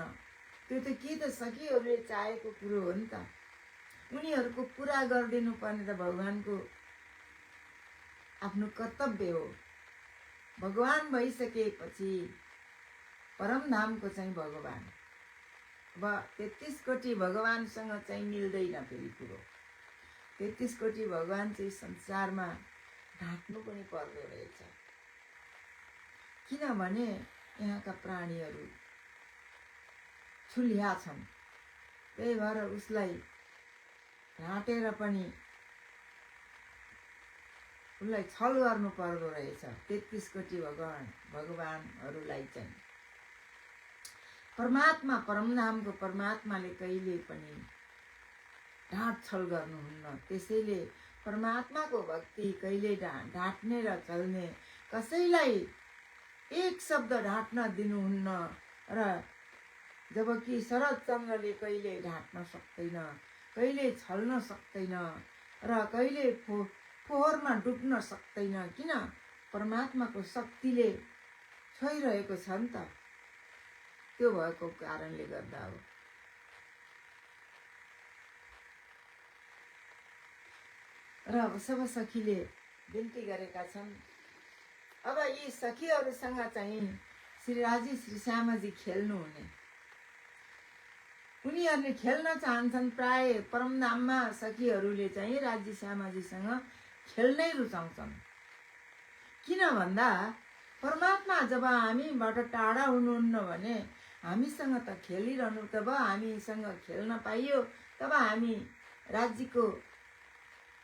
[SPEAKER 1] त्यो त के त सखीहरूले चाहेको कुरो हो नि त। उनीहरूको पुरा गरिदिनु पर्ने त भगवानको आफ्नो कर्तव्य हो। भगवान भइसकेपछि परमधामको चाहिँ भगवान, अब 33 कोटी भगवानसँग चाहिँ मिल्दैन फेरि कुरो। 33 कोटी भगवान चाहिँ संसारमा ढाँट्नु पनि पर्दो रहेछ। किनभने यहाँका प्राणीहरू छुलिया छन्, त्यही भएर उसलाई ढाँटेर पनि उसलाई छल गर्नु पर्दो रहेछ। 33 कोटी भगवानहरूलाई चाहिँ परमात्मा, परमधामको परमात्माले कहिले पनि ढाँट छल गर्नुहुन्न। त्यसैले परमात्माको भक्ति कहिले ढाँट्ने र चल्ने, कसैलाई एक शब्द ढाँट्न दिनुहुन्न। र जबकि शरदचन्द्रले कहिले ढाँट्न सक्दैन, कहिले छल्न सक्दैन र कहिले फोहोरमा डुब्न सक्दैन। किन? परमात्माको शक्तिले छोइरहेको छ नि त। त्यो भएको कारणले गर्दा हो। र अब सब सखीले बिन्ती गरेका छन्। अब यी सखीहरूसँग चाहिँ श्रीराजी श्री श्यामाजी खेल्नु हुने। उनीहरूले खेल्न चाहन्छन्। प्राय परमधाममा सखीहरूले चाहिँ राज्य श्यामाजीसँग खेल्नै रुचाउँछन्। किन भन्दा परमात्मा जब हामीबाट टाढा हुनुहुन्न भने हामीसँग त खेलिरहनु तब हामीसँग खेल्न पाइयो, तब हामी राज्यको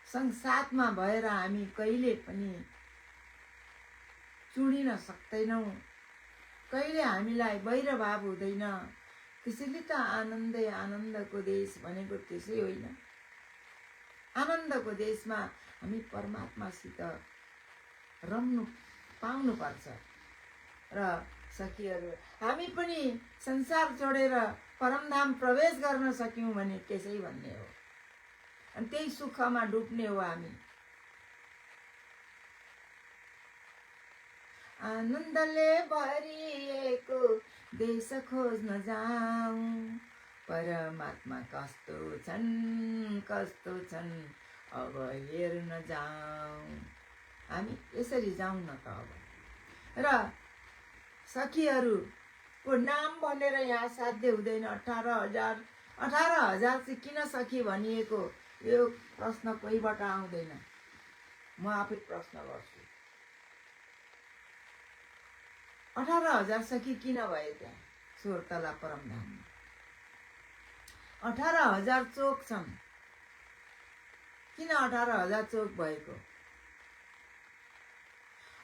[SPEAKER 1] सँगसाथमा भएर हामी कहिले पनि चुडिन सक्दैनौँ, कहिले हामीलाई वैरभाव हुँदैन। त्यसैले त आनन्दै आनन्दको देश भनेको त्यसै होइन। आनन्दको देशमा हामी परमात्मासित रम्नु पाउनुपर्छ। र सखीहरू, हामी पनि संसार छोडेर परमधाम प्रवेश गर्न सक्यौँ भने त्यसै भन्ने हो, अनि त्यही सुखमा डुब्ने हो हामी। आनन्दले भरिएको देश खोज्न जाऊँ, परमात्मा कस्तो छन् अब हेर्न जाऊँ। हामी यसरी जाउँ न त अब। र सखीहरूको नाम भनेर यहाँ साध्य हुँदैन। 18,000 चाहिँ किन सखी भनिएको, यो प्रश्न कोहीबाट आउँदैन। म आफै प्रश्न गर्छु, 18,000 सखी किन भए त्यहाँ स्वर्तला परमधाममा? 18,000 चोक छन्। किन 18,000 चोक भएको?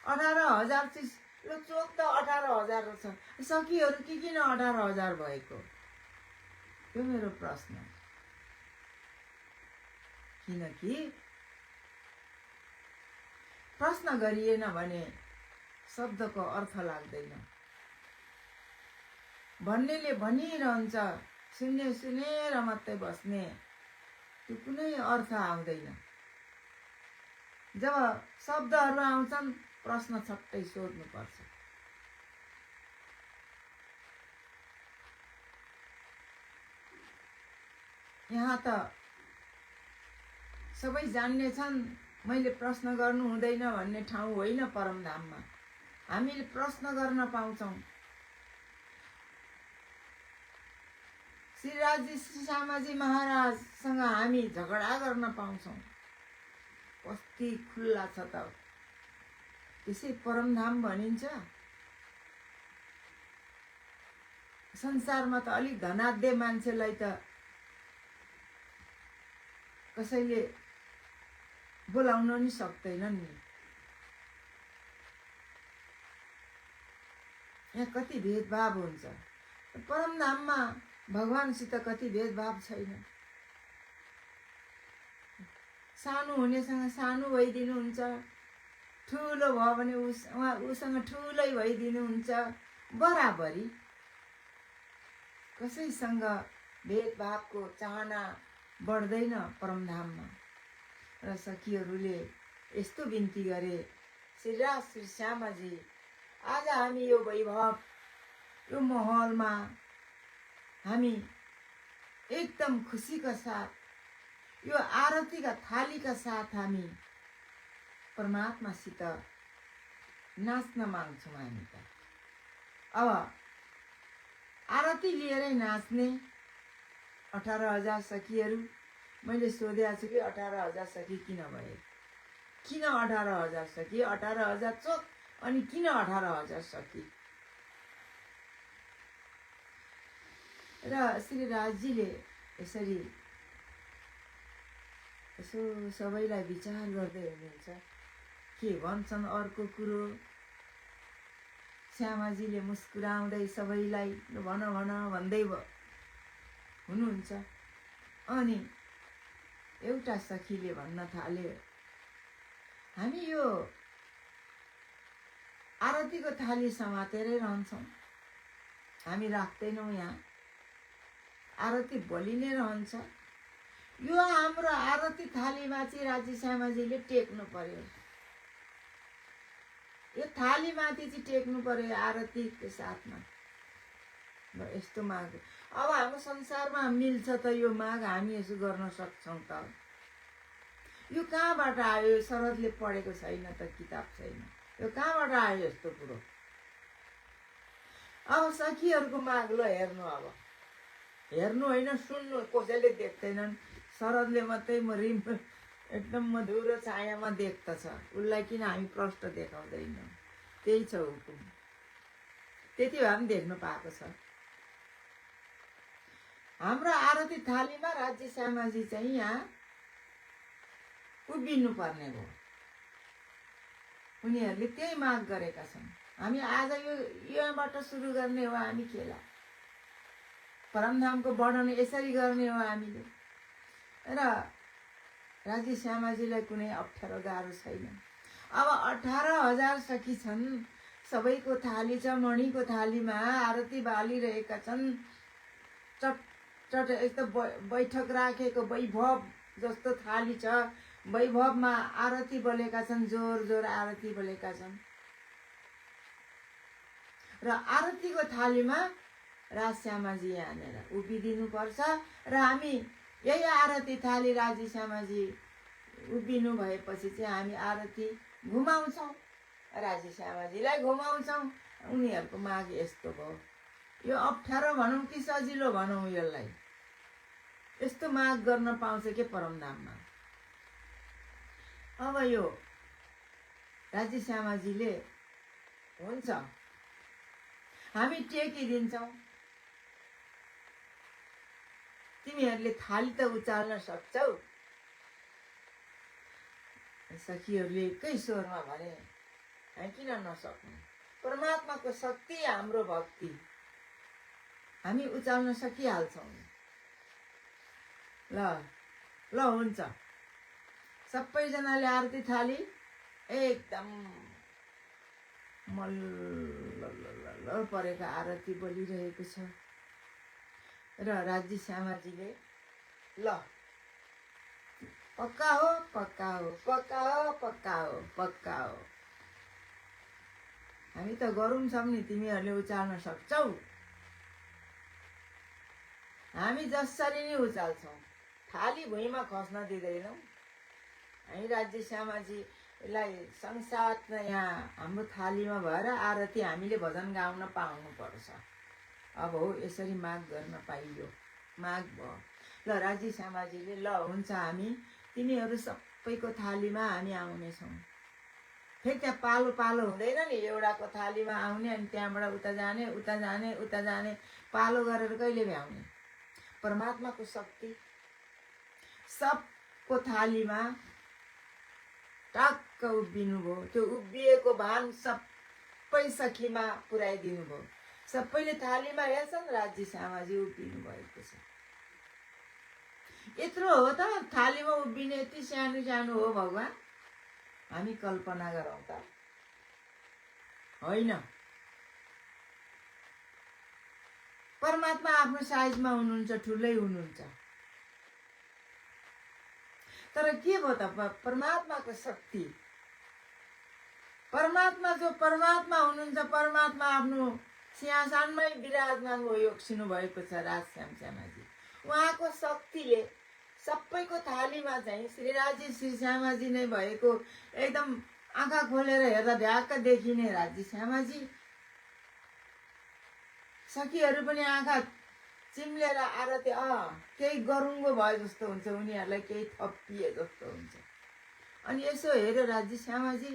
[SPEAKER 1] 18,000 चाहिँ यो चोक त 18,000 छ, सखीहरू किन 18,000 भएको? यो मेरो प्रश्न। किनकि प्रश्न गरिएन भने शब्दको अर्थ लाग्दैन। भन्नेले भनिरहन्छ, सुनेर मात्रै बस्ने, त्यो कुनै अर्थ आउँदैन। जब शब्दहरू आउँछन्, प्रश्न छट्टै सोध्नुपर्छ। यहाँ त सबै जान्ने छन्, मैले प्रश्न गर्नु हुँदैन भन्ने ठाउँ होइन परमधाममा। हामीले प्रश्न गर्न पाउँछौँ। श्रीराजी श्री श्यामाजी महाराजसँग हामी झगडा गर्न पाउँछौँ। कति खुल्ला छ त, त्यसै परमधाम भनिन्छ। संसारमा त अलिक धनाढ्य मान्छेलाई त कसैले बोलाउन नि सक्दैनन् नि। यहाँ कति भेदभाव हुन्छ। परमधाममा भगवानसित कति भेदभाव छैन। सानो हुनेसँग सानो भइदिनुहुन्छ, ठुलो भयो भने उसँग ठुलै भइदिनुहुन्छ, बराबरी। कसैसँग भेदभावको चाहना बढ्दैन परमधाममा। र सखीहरूले यस्तो बिन्ती गरे, श्रीराज श्री श्यामाजी, आज हामी यो वैभव, यो माहौलमा हामी एकदम खुसीका साथ, यो आरतीका थालीका साथ हामी परमात्मासित नाच्न माग्छौँ। हामी त अब आरती लिएरै नाच्ने 18,000 सखीहरू। मैले सोधेको छु कि 18,000 सखी किन भए? किन 18,000 सखी? 18,000 चोक, अनि किन 18,000 सखी? र श्रीराजजीले यसरी यसो सबैलाई विचार गर्दै हुनुहुन्छ। के भन्छन् अर्को कुरो? श्यामाजीले मुस्कुराउँदै सबैलाई भन भन्दै हुनुहुन्छ। अनि एउटा सखीले भन्न थाल्यो, हामी यो आरतीको थाली समातेरै रहन्छौँ, हामी राख्दैनौँ। यहाँ आरती बलि नै रहन्छ। यो हाम्रो आरती थालीमा चाहिँ राजी श्यामाजीले टेक्नु पर्यो। यो थालीमाथि चाहिँ टेक्नु पर्यो आरतीको साथमा। यस्तो माग अब हाम्रो संसारमा मिल्छ त यो माग हामी यसो गर्न सक्छौँ त? यो कहाँबाट आयो? शरदले पढेको छैन त, किताब छैन, यो कहाँबाट आयो यस्तो कुरो? अब सखीहरूको माग ल हेर्नु, अब हेर्नु होइन सुन्नु। कसैले देख्दैनन्, शरदले मात्रै एकदम मधुरो छायामा देख्दछ। उसलाई किन हामी प्रष्ट देखाउँदैनौँ? त्यही छ हुकुम। त्यति भए पनि देख्नु पाएको छ। हाम्रो आरती थालीमा राज्य श्यामाजी चाहिँ यहाँ उभिनु पर्ने हो। उनीहरूले त्यही माग गरेका छन्। हामी आज यहाँबाट सुरु गर्ने हो हामी खेला। परमधामको वर्णन यसरी गर्ने हो हामीले। र राज्य श्यामाजीलाई कुनै अप्ठ्यारो गाह्रो छैन। अब 18,000 सखी छन्, सबैको थाली छ। मणिको थालीमा आरती बालिरहेका छन्। चट चट यस्तो बैठक राखेको वैभव जस्तो थाली छ। वैभवमा आरती बोलेका छन्, जोर जोर आरती बोलेका छन्। र आरतीको थालीमा राजश्यामाजी यहाँनिर उभिदिनु पर्छ। र हामी यही आरती थाली राज्य श्यामाजी उभिनु भएपछि चाहिँ हामी आरती घुमाउँछौँ, राज्य श्यामाजीलाई घुमाउँछौँ। उनीहरूको माग यस्तो भयो। यो अप्ठ्यारो भनौँ कि सजिलो भनौँ, यसलाई यस्तो माग गर्न पाउँछ के परमधाममा। अब यो राज्य श्यामाजीले हुन्छ हामी टेकिदिन्छौँ, तिमीहरूले थाली त उचाल्न सक्छौ। सखीहरूले एकै स्वरमा भने हामी किन नसक्नु? परमात्माको शक्ति हाम्रो भक्ति, हामी उचाल्न सकिहाल्छौँ। ल ल हुन्छ। सबैजनाले आरती थाली एकदम मल्ल परेको आरती बोलिरहेको छ। र राज्य श्यामाजीले ल पक्का हो पक्का हो पक्का हो पक्का हो पक्का हो, हामी त गरौँ छौँ नि, तिमीहरूले उचाल्न सक्छौ। हामी जसरी नै उचाल्छौँ, थाली भुइँमा खस्न दिँदैनौँ। हामी राज्य श्यामाजीलाई संसारमा यहाँ हाम्रो थालीमा भएर आरती हामीले भजन गाउन पाउनुपर्छ। अब हो यसरी माग गर्न पाइयो, माग भयो। ल राज्य श्यामाजीले ल हुन्छ, हामी तिमीहरू सबैको थालीमा हामी आउनेछौँ। फेरि त्यहाँ पालो पालो हुँदैन नि, एउटाको थालीमा आउने अनि त्यहाँबाट उता जाने उता जाने उता जाने, पालो गरेर कहिले भ्याउने? परमात्माको शक्ति सबको थालीमा टक्क उभिनु भयो। त्यो उभिएको भान सबै सखीमा पुर्याइदिनु भयो। सबैले थालीमा हेर्छन्, राज्य श्यामाजी उभिनु भएको छ। यत्रो हो त थालीमा उभिने, यति सानो सानो हो भगवान्? हामी कल्पना गरौँ त, होइन? परमात्मा आफ्नो साइजमा हुनुहुन्छ, ठुलै हुनुहुन्छ। तर के भयो त परमात्माको शक्ति? परमात्मा जो परमात्मा हुनुहुन्छ, परमात्मा आफ्नो सिंहासनमै विराजमान होसिनु भएको छ राजश्याम श्यामाजी। उहाँको शक्तिले सबैको थालीमा चाहिँ श्रीराजी श्री श्यामाजी नै भएको एकदम आँखा खोलेर हेर्दा ढ्याक्क देखिने राज्य श्यामाजी। सखीहरू पनि आँखा चिम्लेर आरती केही गरुङ्गो भए जस्तो हुन्छ, उनीहरूलाई केही थपिए जस्तो हुन्छ। अनि यसो हेऱ्यो राज्य श्यामाजी,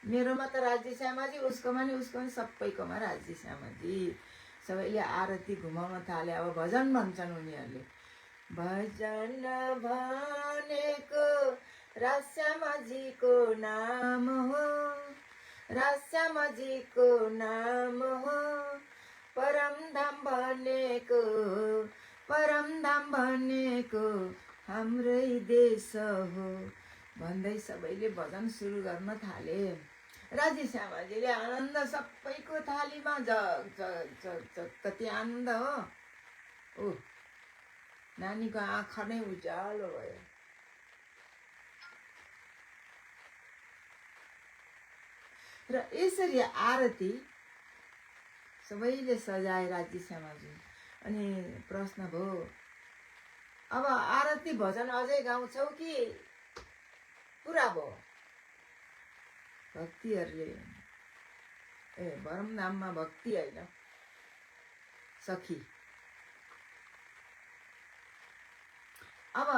[SPEAKER 1] मेरोमा त राज्य श्यामाजी, उसकोमा नि सबैकोमा राज्य श्यामाजी। सबैले आरती घुमाउन थाले। अब भजन भन्छन् उनीहरूले। भजन भनेको राजश्यामाजीको नाम हो, राजश्यामाजीको नाम हो। परमधाम भनेको, परमधाम भनेको हाम्रै देश हो भन्दै सबैले भजन सुरु गर्न थाले। राज्य श्यामाजीले आनन्द सबैको थालीमा जग जग जग जग, कति आनन्द हो। ओ नानीको आँखा नै उज्यालो भयो। र यसरी आरती सबैले सजाए राज्य श्यामाजी। अनि प्रश्न भयो, अब आरती भजन अझै गाउँछौ कि पुरा भयो? भक्तिहरूले परमधाममा भक्ति होइन, सखी। अब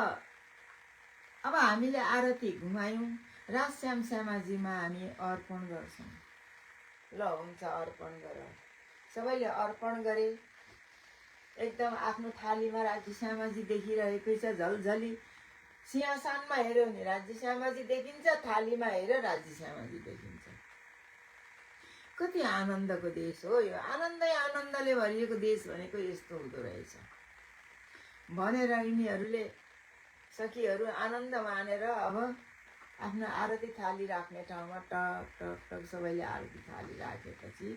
[SPEAKER 1] हामीले आरती घुमायौँ, राजश्याम श्यामाजीमा हामी अर्पण गर्छौँ। ल हुन्छ, अर्पण गर। सबैले अर्पण गरे। एकदम आफ्नो थालीमा राज्य श्यामाजी देखिरहेकै छ झलझली। सिंहासनमा हेऱ्यो भने राज्य श्यामाजी देखिन्छ, थालीमा हेऱ्यो राज्य श्यामाजी देखिन्छ। कति आनन्दको देश हो यो। आनन्दै आनन्दले भरिएको देश भनेको यस्तो हुँदो रहेछ भनेर यिनीहरूले सखीहरू आनन्द मानेर अब आफ्नो आरती थाली राख्ने ठाउँमा टक टक टक सबैले आरती थाली राखेपछि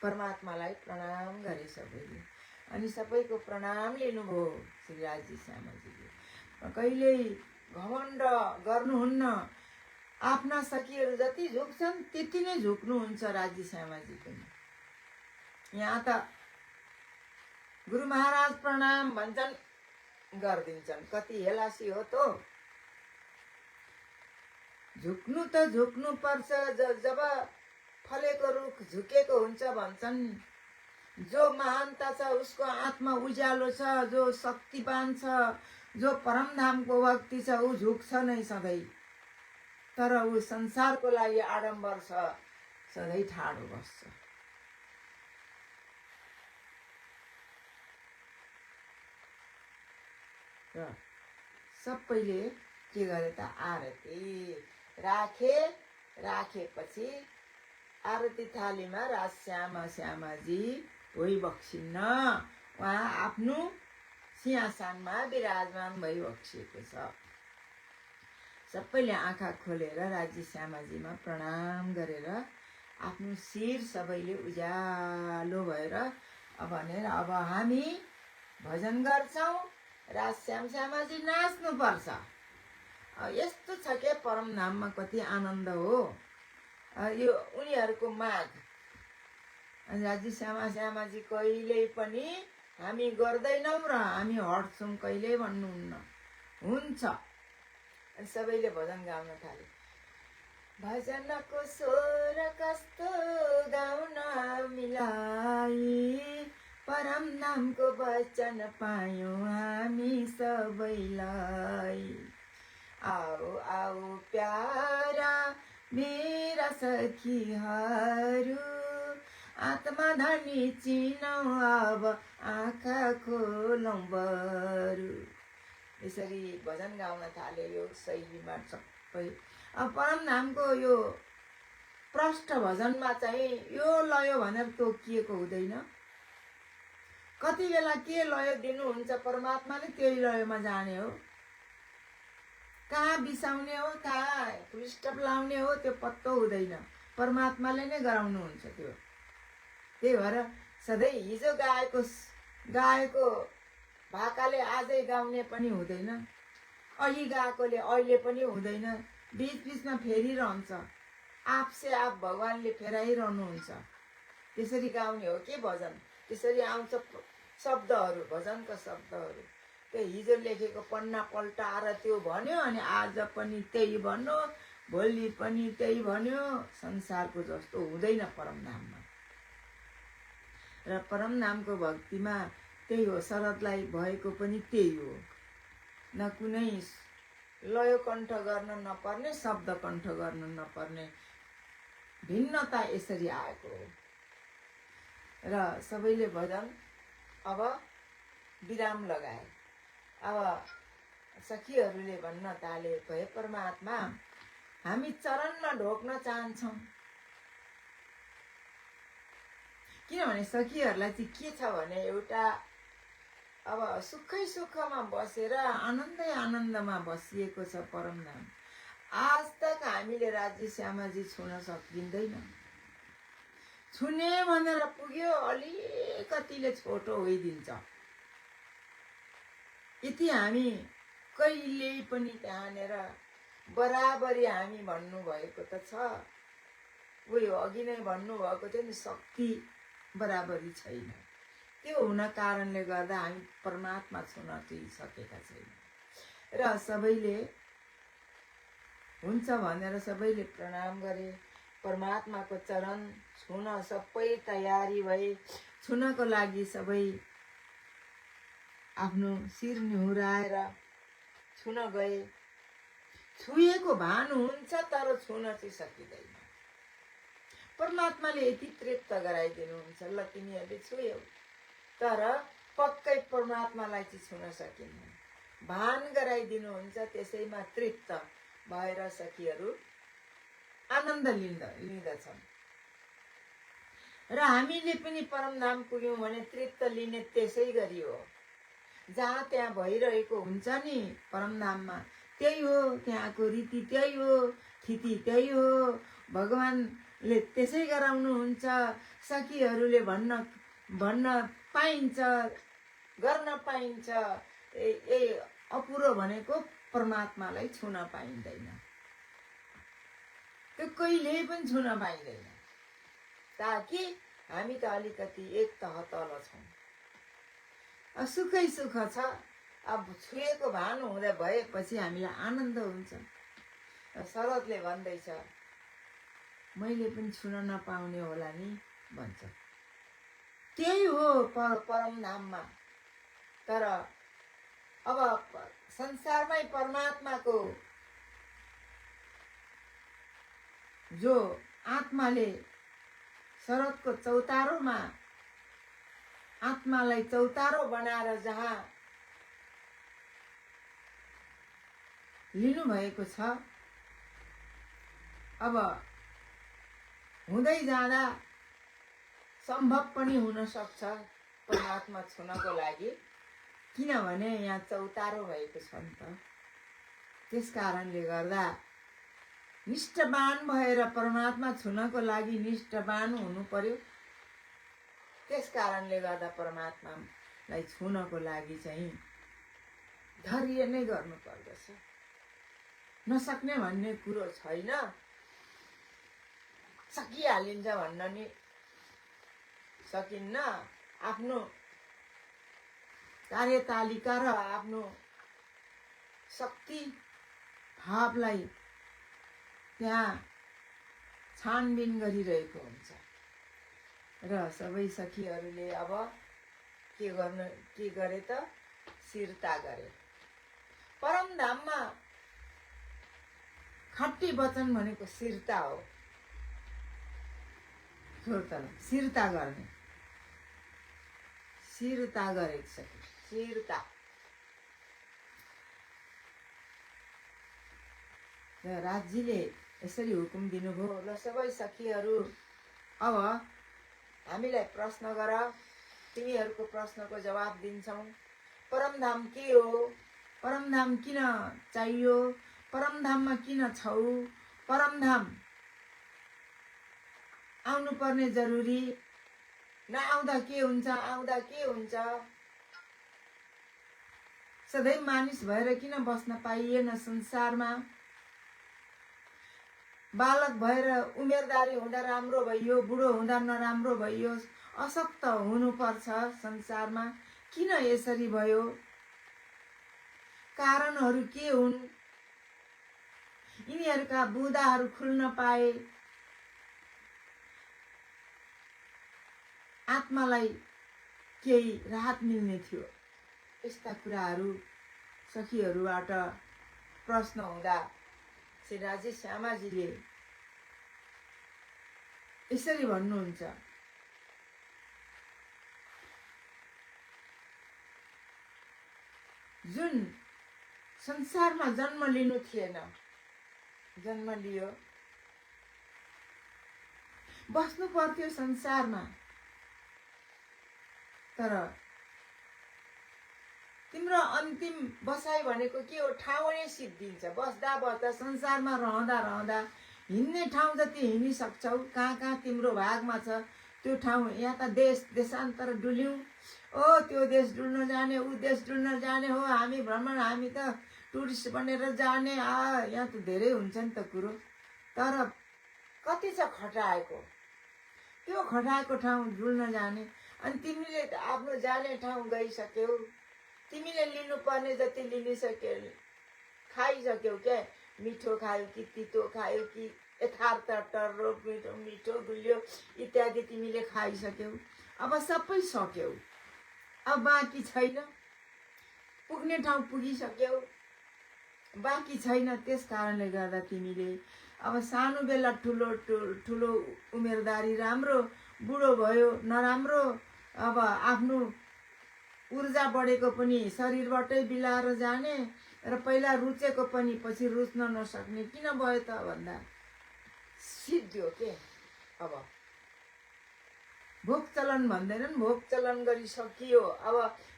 [SPEAKER 1] परमात्मालाई प्रणाम गरे सबैले। अनि सबैको प्रणाम लिनुभयो श्री राज्य श्यामाजीले। कहिल्यै घमण्ड गर्नुहुन्न। आफ्ना सखीहरू जति झुक्छन् त्यति नै झुक्नुहुन्छ राज्य श्यामाजी पनि। यहाँ त गुरु महाराज प्रणाम भन्छन्, गरिदिन्छन्। कति हेलासी हो त। झुक्नु त झुक्नु पर्छ। जब फलेको रुख झुकेको हुन्छ भन्छन्। जो महानता छ उसको आत्मा उज्यालो छ, जो शक्तिवान छ, जो परमधामको भक्ति छ ऊ झुक्छ नै सधैँ। तर ऊ संसारको लागि आडम्बर छ सधैँ ठाडो बस्छ। र सबैले के गरे त आरती राखेपछि आरती थालीमा राज श्यामाजी भोइ बक्सिन्न। उहाँ आफ्नो सिंहासनमा विराजमान भई बक्सिएको छ। सबैले आँखा खोलेर राज्य श्यामाजीमा प्रणाम गरेर आफ्नो शिर सबैले उज्यालो भएर अब हामी भजन गर्छौँ, राज श्यामाजी नाच्नुपर्छ। यस्तो छ के परमधाममा कति आनन्द हो यो उनीहरूको माग। अनि राज्य श्यामाजी कहिल्यै पनि हामी गर्दैनौँ र हामी हट्छौँ कहिल्यै भन्नुहुन्न। हुन्छ। अनि सबैले भजन गाउन थाले। भजनको स्वर कस्तो गाउन मिलाई, परमधामको वचन पायौँ हामी सबैलाई। आओ आओ प्यारा मेरा सखीहरू, आत्मा धनी चिनौँ अब आँखा खोलौँ बरु। यसरी भजन गाउन थाले यो शैलीमा सबै। अब परमधामको यो प्रष्ट भजनमा चाहिँ यो लय भनेर तोकिएको हुँदैन। कति बेला के लय दिनुहुन्छ परमात्माले त्यही लयमा जाने हो। कहाँ बिसाउने हो, कहाँ फुलस्टप लाउने हो त्यो पत्तो हुँदैन। परमात्माले नै गराउनुहुन्छ त्यो। त्यही भएर सधैँ हिजो गाएको भाकाले आजै गाउने पनि हुँदैन, अघि गाएकोले अहिले पनि हुँदैन। बिचबिचमा फेरिरहन्छ। आपसे आप भगवानले फेराइरहनुहुन्छ। त्यसरी गाउने हो के भजन। त्यसरी आउँछ शब्दहरू, भजनका शब्दहरू। त्यो हिजो लेखेको पन्ना पल्टाएर त्यो भन्यो अनि आज पनि त्यही भन्यो, भोलि पनि त्यही भन्यो। संसारको जस्तो हुँदैन परमधाममा। र परमधामको भक्तिमा त्यही हो। शरदलाई भएको पनि त्यही हो। न कुनै लय कण्ठ गर्न नपर्ने, शब्द कण्ठ गर्न नपर्ने भिन्नता यसरी आएको हो। र सबैले भजन अब विराम लगाए। अब सखीहरूले भन्न थाले, भए परमात्मा हामी चरणमा ढोक्न चाहन्छौँ। किनभने सखीहरूलाई चाहिँ के छ भने एउटा अब सुखै सुखमा बसेर आनन्दै आनन्दमा बसिएको छ परमधाम। आज तक हामीले राज्य श्यामाजी छुन सकिँदैन। छुने भनेर पुग्यो अलिकतिले छोटो होइदिन्छ। यति हामी कहिल्यै पनि त्यहाँनिर बराबरी हामी भन्नुभएको त छ। उयो अघि नै भन्नुभएको थियो नि, शक्ति बराबरी छैन। त्यो हुन कारणले गर्दा हामी परमात्मा छुन चाहिँ सकेका छैनौँ। र सबैले हुन्छ भनेर सबैले प्रणाम गरे। परमात्माको चरण छुन सबै तयारी भए। छुनको लागि सबै आफ्नो शिर निहुराएर छुन गए। छुएको भान हुन्छ तर छुन चाहिँ सकिँदैन। परमात्माले यति तृप्त गराइदिनुहुन्छ, ल तिमीहरूले छुयौ तर पक्कै परमात्मालाई चाहिँ छुन सकिन्न। भान गराइदिनुहुन्छ, त्यसैमा तृप्त भएर सखीहरू आनन्द लिँदछन्। र हामीले पनि परमधाम पुग्यौँ भने तृप्त लिने त्यसै गरी हो। जहाँ त्यहाँ भइरहेको हुन्छ नि परमधाममा, त्यही हो, त्यहाँको रीति त्यही हो, थिति त्यही हो। भगवानले त्यसै गराउनुहुन्छ। सखीहरूले भन्न पाइन्छ, गर्न पाइन्छ। अपुरो भनेको परमात्मालाई छुन पाइँदैन, त्यो कहिले पनि छुन पाइँदैन। ताकि हामी त अलिकति एक तह तल छौँ। सुखै सुख छ। अब छुएको भान हुँदा भएपछि हामीलाई आनन्द हुन्छ। शरदले भन्दैछ, मैले पनि छुन नपाउने होला नि भन्छ। त्यही हो परमधाममा। तर अब संसारमै परमात्माको जो आत्माले शरदको चौतारोमा आत्मालाई चौतारो बनाएर जहाँ लिनु भएको छ, अब हुँदै जाँदा सम्भव पनि हुन सक्छ परमात्मा छुनको लागि, किनभने यहाँ चौतारो भएको छ नि त। त्यस कारणले गर्दा निष्ठवान भएर परमात्मा छुनको लागि निष्ठवान हुनु पर्यो। त्यस कारणले गर्दा परमात्मालाई छुनको लागि चाहिँ धैर्य नै गर्नु पर्दछ। नसक्ने भन्ने कुरो छैन। सकिहालिन्छ भन्न नि सकिन्न। आफ्नो कार्यतालिका र आफ्नो शक्ति भावलाई त्यहाँ छानबिन गरिरहेको हुन्छ। र सबै सखीहरूले अब के गरे त? शिरता गरे। परमधाममा खट्टी वचन भनेको शिरता हो। शिरता गर्ने, शिरता गरेको छ। शिरता राजजीले यसरी हुकुम दिनुभयो, ल सबै सखीहरू अब हामीलाई प्रश्न गर, तिमीहरूको प्रश्नको जवाब दिन्छौँ। परमधाम के हो? परमधाम किन चाहियो? परमधाममा किन छौ? परमधाम आउनु पर्ने जरुरी, नआउँदा के हुन्छ, आउँदा के हुन्छ? सधैँ मानिस भएर किन बस्न पाइएन संसारमा? बालक भएर उमेरदारी हुँदा राम्रो भइयो, बुढो हुँदा नराम्रो भइयो, अशक्त हुनुपर्छ संसारमा। किन यसरी भयो? कारणहरू के हुन्? यिनीहरूका बुँदाहरू खुल्न पाए आत्मालाई केही राहत मिल्ने थियो। यस्ता कुराहरू सखीहरूबाट प्रश्न हुँदा श्री राजेश श्यामाजीले यसरी भन्नुहुन्छ, जुन संसारमा जन्म लिनु थिएन, जन्म लियो, बस्नु पर्थ्यो संसारमा, तर तिम्रो अन्तिम बसाइ भनेको के हो? ठाउँ नै सिद्धिन्छ। बस्दा बस्दा संसारमा रहँदा रहँदा हिँड्ने ठाउँ जति हिँडिसक्छौ, कहाँ कहाँ तिम्रो भागमा छ त्यो ठाउँ। यहाँ त देश देशान्तर डुल्यौँ, ओ त्यो देश डुल्न जाने, ऊ देश डुल्न जाने हो, हामी भ्रमण, हामी त टुरिस्ट बनेर जाने। यहाँ त धेरै हुन्छ नि त कुरो। तर कति छ खटाएको? त्यो खटाएको ठाउँ डुल्न जाने। अनि तिमीले त आफ्नो जाने ठाउँ गइसक्यौ, तिमीले लिनुपर्ने जति लिनिसक्यौ, खाइसक्यौ क्या? मिठो खायो कि तितो खायो कि यथार्थ टर्रो मिठो मिठो गुलियो इत्यादि तिमीले खाइसक्यौ। अब सबै सक्यौ, अब बाँकी छैन। पुग्ने ठाउँ पुगिसक्यौ, बाँकी छैन। त्यस कारणले गर्दा तिमीले अब सानो बेला ठुलो उमेरदारी राम्रो, बुढो भयो नराम्रो, अब आफ्नो ऊर्जा बढेको पनि शरीरबाटै बिलाएर जाने र पहिला रुचेको पनि पछि रुच्न नसक्ने किन भयो त भन्दा सिद्धियो के। अब भोग चलन भन्दैनन्, भोग चलन गरिसकियो, अब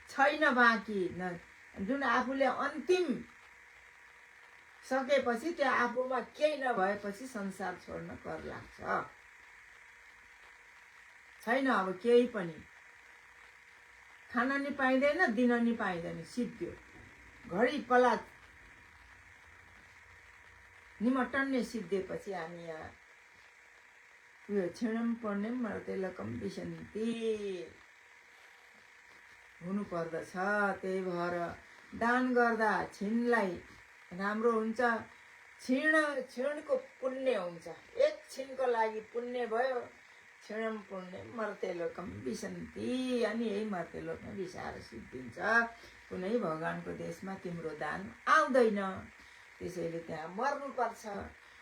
[SPEAKER 1] छैन बाँकी। जुन आफूले अन्तिम सकेपछि त्यो आफूमा केही नभएपछि संसार छोड्न कर लाग्छ। छैन अब केही पनि, खान नि पाइँदैन, दिन नि पाइँदैन, सिद्धियो। घडी पला निमटन्ने सिद्धिएपछि हामी यहाँ उयो क्षीणम पर्ने मर्तेलकम विसन्ति हुनु पर्दछ। त्यही भएर दान गर्दा क्षीणलाई राम्रो हुन्छ, क्षीणको पुण्य हुन्छ। एक क्षीणको लागि पुण्य भयो, क्षीणम पुण्य मर्तेलोकम विसन्ति। अनि यही मर्तेलोकमा विसार सिद्धिन्छ। कुनै भगवानको देशमा तिम्रो दान आउँदैन, त्यसैले त्यहाँ मर्नुपर्छ।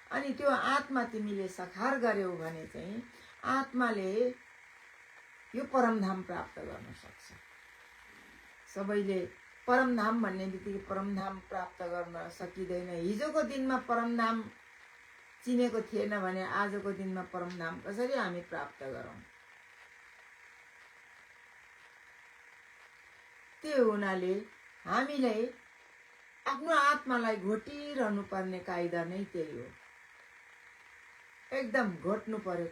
[SPEAKER 1] अनि त्यो आत्मा तिमीले सखार गर्यौ भने चाहिँ आत्माले यो परमधाम प्राप्त गर्न सक्छ। सबैले परमधाम भन्ने बित्तिकै परमधाम प्राप्त गर्न सकिँदैन। हिजोको दिनमा परमधाम चिनेको थिएन भने आजको दिनमा परमधाम कसरी हामी प्राप्त गरौँ? त्यो हुनाले हामीले आफ्नो आत्मालाई घोटिरहनु पर्ने कायदा नै त्यही हो। एकदम घोट्नु पर्यो,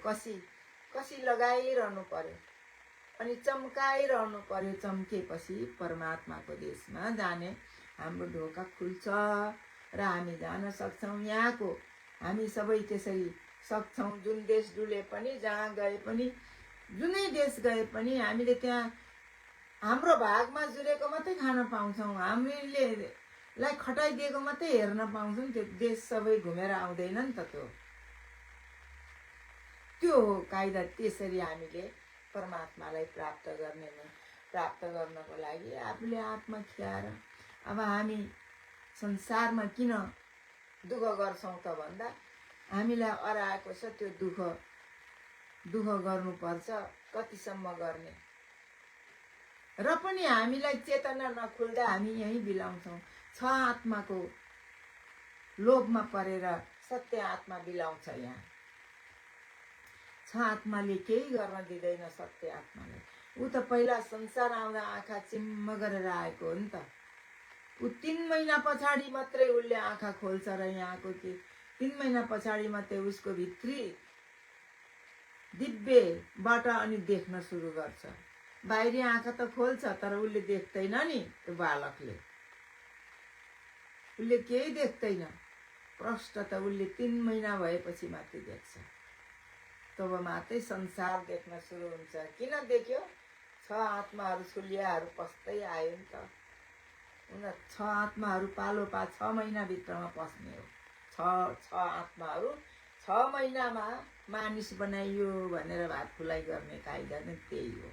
[SPEAKER 1] कसी लगाइरहनु पर्यो अनि चम्काइरहनु पर्यो। चम्केपछि परमात्माको देशमा जाने हाम्रो ढोका खुल्छ र हामी जान सक्छौँ। यहाँको हामी सबै त्यसरी सक्छौँ। जुन देश डुले पनि, जहाँ गए पनि, जुनै देश गए पनि हामीले त्यहाँ हाम्रो भागमा जुरेको मात्रै खान पाउँछौँ, हामीले लाई खटाइदिएको मात्रै हेर्न पाउँछौँ। त्यो देश सबै घुमेर आउँदैन नि त। त्यो हो कायदा। त्यसरी हामीले परमात्मालाई प्राप्त गर्नको लागि आफूले आत्मा खियाएर अब हामी संसारमा किन दुःख गर्छौँ त भन्दा हामीलाई अराएको छ। त्यो दुःख गर्नुपर्छ, कतिसम्म गर्ने। र पनि हामीलाई चेतना नखुल्दा हामी यहीँ बिलाउँछौँ। छ आत्माको लोभमा परेर सत्य आत्मा बिलाउँछ। यहाँ छ आत्माले केही गर्न दिँदैन सत्य आत्मालाई। ऊ त पहिला संसार आउँदा आँखा चिम्म गरेर आएको हो नि त। ऊ 3 महिना पछाडि मात्रै उसले आँखा खोल्छ र यहाँको के 3 महिना पछाडि मात्रै उसको भित्री दिव्यबाट अनि देख्न सुरु गर्छ। बाहिरी आँखा त खोल्छ तर उसले देख्दैन नि। त्यो बालकले उसले केही देख्दैन। प्रष्ट त उसले 3 महिना भएपछि मात्रै देख्छ। तब मात्रै संसार देख्न सुरु हुन्छ। किन देख्यो? 6 आत्माहरू छुलियाहरू पस्दै आयो नि त। उनीहरू 6 आत्माहरू पालो 6 महिनाभित्रमा पस्ने हो। 6 आत्माहरू 6 महिनामा मानिस बनाइयो भनेर भात खुलाइ गर्ने कायदा नै त्यही हो।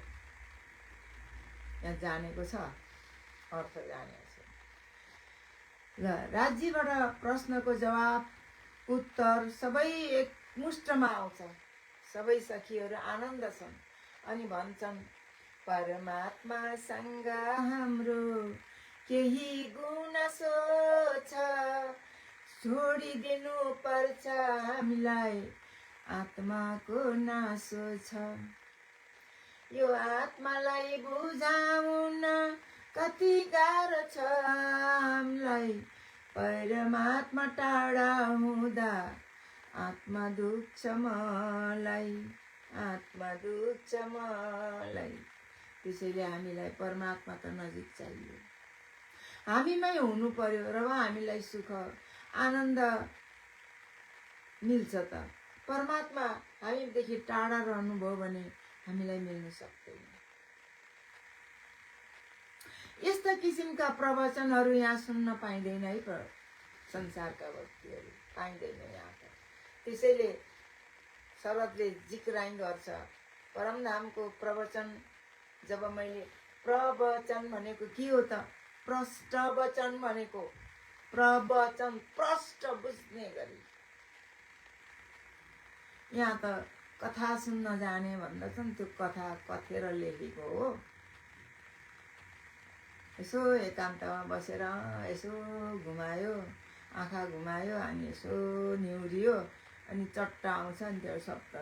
[SPEAKER 1] यहाँ जानेको छ, अर्थ जानेको छ। ल, राज्यबाट प्रश्नको जवाब उत्तर सबै एकमुष्टमा आउँछ। सबै सखीहरू आनन्द छन् अनि भन्छन्, परमात्मासँग हाम्रो केही गुनासो छ, छोडिदिनु पर्छ हामीलाई, आत्माको नासो छ। यो आत्मालाई बुझाउन कति गाह्रो छ हामीलाई, परमात्मा टाढा हुँदा आत्मा दुख्छ मलाई, आत्मा दुख्छ मलाई। त्यसैले हामीलाई परमात्मा त नजिक चाहियो, हामीमै हुनु पर्यो र हामीलाई सुख आनन्द मिल्छ त। परमात्मा हामीदेखि टाढा रहनुभयो भने हामीलाई मिल्न सक्दैन। यस्ता किसिमका प्रवचनहरू यहाँ सुन्न पाइँदैन है। संसारका व्यक्तिहरू पाइँदैन यहाँ त। त्यसैले शरदले जिक्राइ गर्छ परमधामको प्रवचन। जब मैले प्रवचन भनेको के हो त? प्रष्ट वचन भनेको प्रवचन, प्रष्ट बुझ्ने गरी। यहाँ त कथा सुन्न जाने भन्दछन्, त्यो कथा कथेर लेखेको हो। यसो एकान्तमा बसेर यसो घुमायो, आँखा घुमायो, अनि यसो निहुरियो, अनि चट्ट आउँछ अनि त्यो शब्द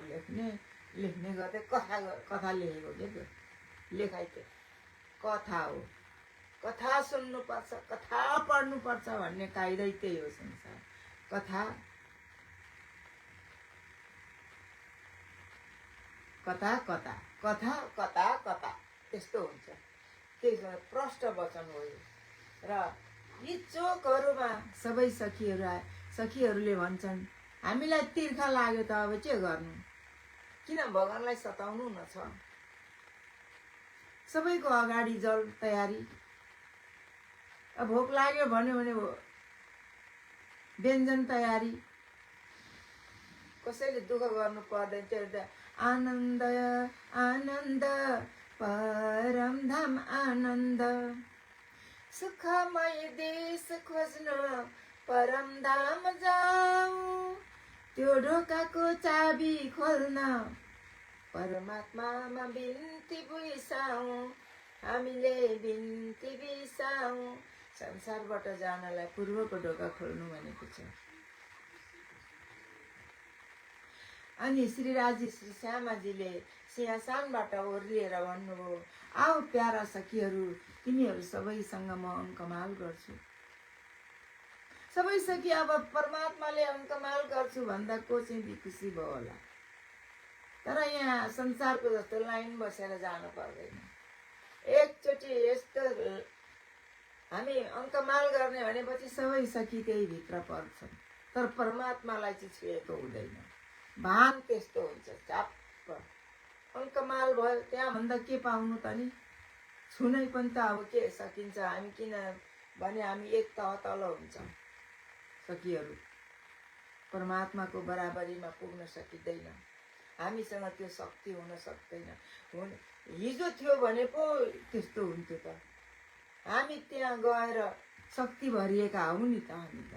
[SPEAKER 1] लेख्ने गर्दै कथा लेखेको के त्यो लेखाइ त्यो कथा हो। कथा सुन्नुपर्छ, कथा पढ्नुपर्छ भन्ने कायदै त्यही हो संसार। कथा कथा कथा कथा कथा कथा त्यस्तो हुन्छ। त्यही प्रष्ट वचन हो यो। र यी चोकहरूमा सबै सखीहरूले भन्छन् हामीलाई तिर्खा लाग्यो त अब के गर्नु, किन भगवानलाई सताउनु न छ। सबैको अगाडि जल तयारी। अब भोक लाग्यो भन्यो भने व्यञ्जन तयारी। कसैले दुःख गर्नु पर्दैन। त्यो आनन्द आनन्द परम धाम आनन्द, सुखमय देश खोज्न परम धाम जाऊ, त्यो ढोकाको चाबी खोल्न परमात्मामा बिन्ती बिसाऊ, हामीले बिन्ती बिसाऊ। संसारबाट जानलाई पूर्वको ढोका खोल्नु भनेको छ। अनि श्रीराजी श्री श्यामाजीले सिंहासनबाट ओर्लिएर भन्नुभयो, आऊ प्यारा सखीहरू, तिमीहरू सबैसँग म अङ्कमाल गर्छु। सबै सखी अब परमात्माले अङ्कमाल गर्छु भन्दा को चाहिँ खुसी भयो होला। तर यहाँ संसारको जस्तो लाइन बसेर जानु पर्दैन। एकचोटि यस्तो हामी अङ्कमाल गर्ने भनेपछि सबै सखी त्यही भित्र पर्छन्, तर परमात्मालाई चाहिँ छुएको हुँदैन। भान त्यस्तो हुन्छ, चाप्प अङ्कमाल भयो, त्यहाँभन्दा के पाउनु त नि, छुनै पनि त अब के सकिन्छ। हामी किन भने हामी एक तह तल हुन्छ। सखीहरू परमात्माको बराबरीमा पुग्न सकिँदैन। हामीसँग त्यो शक्ति हुन सक्दैन। हिजो थियो भने पो त्यस्तो हुन्थ्यो त। हामी त्यहाँ गएर शक्ति भरिएका हौ नि त। हामी त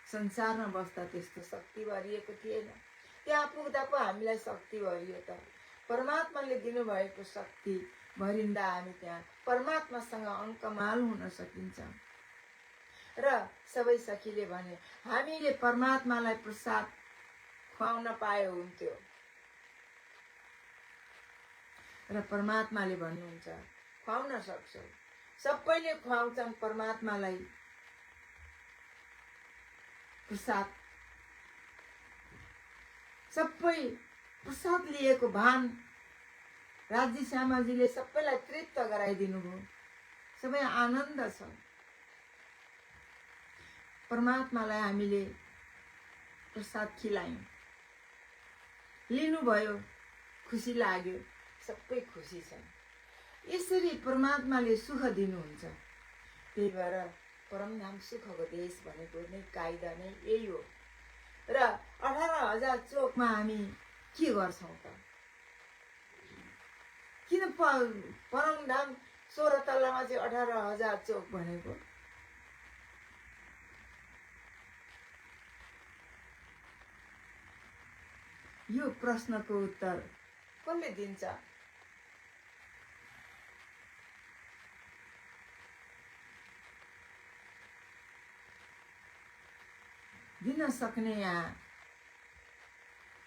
[SPEAKER 1] संसारमा बस्दा त्यस्तो शक्ति भरिएको थिएन, त्यहाँ पुग्दा पो हामीलाई शक्ति भरियो त। परमात्माले दिनुभएको शक्ति भरिँदा हामी त्यहाँ परमात्मासँग अङ्कमाल हुन सकिन्छ। र सबै सखीले भने हामीले परमात्मालाई प्रसाद खुवाउन पाए हुन्थ्यो। र परमात्माले भन्नुहुन्छ खुवाउन सक्छौ। सबैले खुवाउँछन् परमात्मालाई प्रसाद। सबै प्रसाद लिएको भान राज्य श्यामाजीले सबैलाई तृप्त गराइदिनु भयो। सबै आनन्द छ। परमात्मालाई हामीले प्रसाद खिलायौँ, लिनुभयो, खुसी लाग्यो, सबै खुसी छन्। यसरी परमात्माले सुख दिनुहुन्छ। त्यही भएर परमधाम सुखको देश भनेको नै कायदा नै यही हो। र 18,000 चोकमा हामी के गर्छौँ त? किन परमधाम 16 तल्लामा चाहिँ 18,000 चोक भनेको? यो प्रश्नको उत्तर कसले दिन्छ? दिन सक्ने यहाँ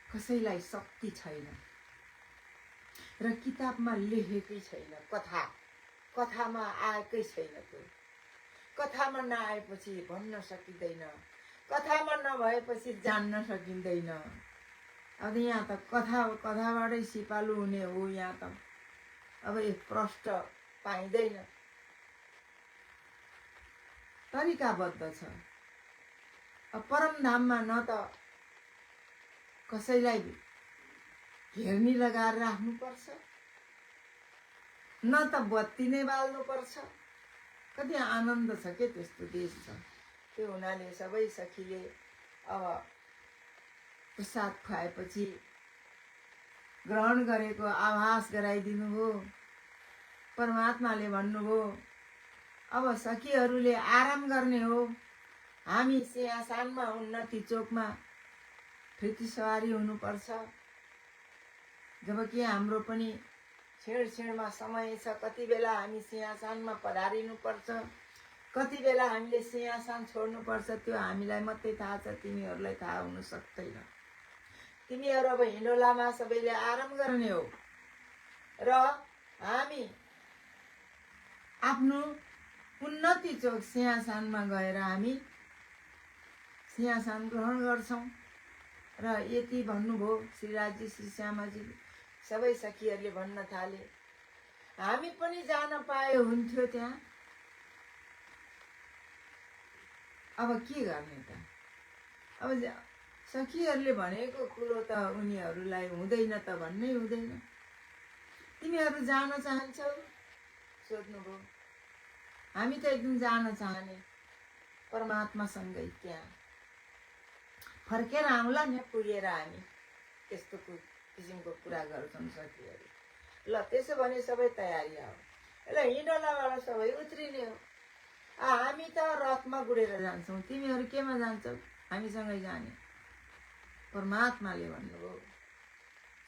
[SPEAKER 1] कसैलाई शक्ति छैन र किताबमा लेखेकै छैन। कथामा आएकै छैन। त्यो कथामा नआएपछि भन्न सकिँदैन, कथामा नभएपछि जान्न सकिँदैन। अब यहाँ त कथाबाटै सिपालु हुने हो। यहाँ त अब यो प्रष्ट पाइँदैन, तरिकाबद्ध छ। अब परमधाममा न त कसैलाई घेर्नी लगाएर राख्नुपर्छ, न त बत्ती नै बाल्नुपर्छ। कति आनन्द छ के त्यस्तो देश छ। त्यो हुनाले सबै सखीले अब प्रसाद खुवाएपछि ग्रहण गरेको आभास गराइदिनु भयो। परमात्माले भन्नुभयो अब सखीहरूले आराम गर्ने हो। हामी सिंहासनमा उन्नति चोकमा फेरि सवारी हुनुपर्छ। जबकि हाम्रो पनि क्षण समय छ, कति बेला हामी सिंहासनमा पधारिनुपर्छ, कति बेला हामीले सिंहासन छोड्नुपर्छ, त्यो हामीलाई मात्रै थाहा छ, तिमीहरूलाई थाहा हुन सक्दैन। तिमीहरू अब हिँडोलामा सबैले आराम गर्ने हो र हामी आफ्नो उन्नति चोक सिंहासनमा गएर हामी सिंहासन ग्रहण गर्छौँ। र यति भन्नुभयो श्रीराजजी, श्री श्यामाजी, सबै सखीहरूले भन्न थाले, हामी पनि जान पाए हुन्थ्यो त्यहाँ। अब के गर्ने त? अब सखीहरूले भनेको कुरो त उनीहरूलाई हुँदैन त भन्नै हुँदैन। तिमीहरू जान चाहन्छौ? सोध्नुभयो। हामी त एकदम जान चाहने, परमात्मासँगै त्यहाँ फर्केर आउँला नि, पुगेर हामी त्यस्तो किसिमको कुरा गर्छौँ सखीहरू। ल त्यसो भने सबै तयारी आऊ, ल हिँडोलाबाट सबै उत्रिने हो। हामी त रथमा गुडेर जान्छौँ, तिमीहरू केमा जान्छौ? हामीसँगै जाने, परमात्माले भन्नुभयो।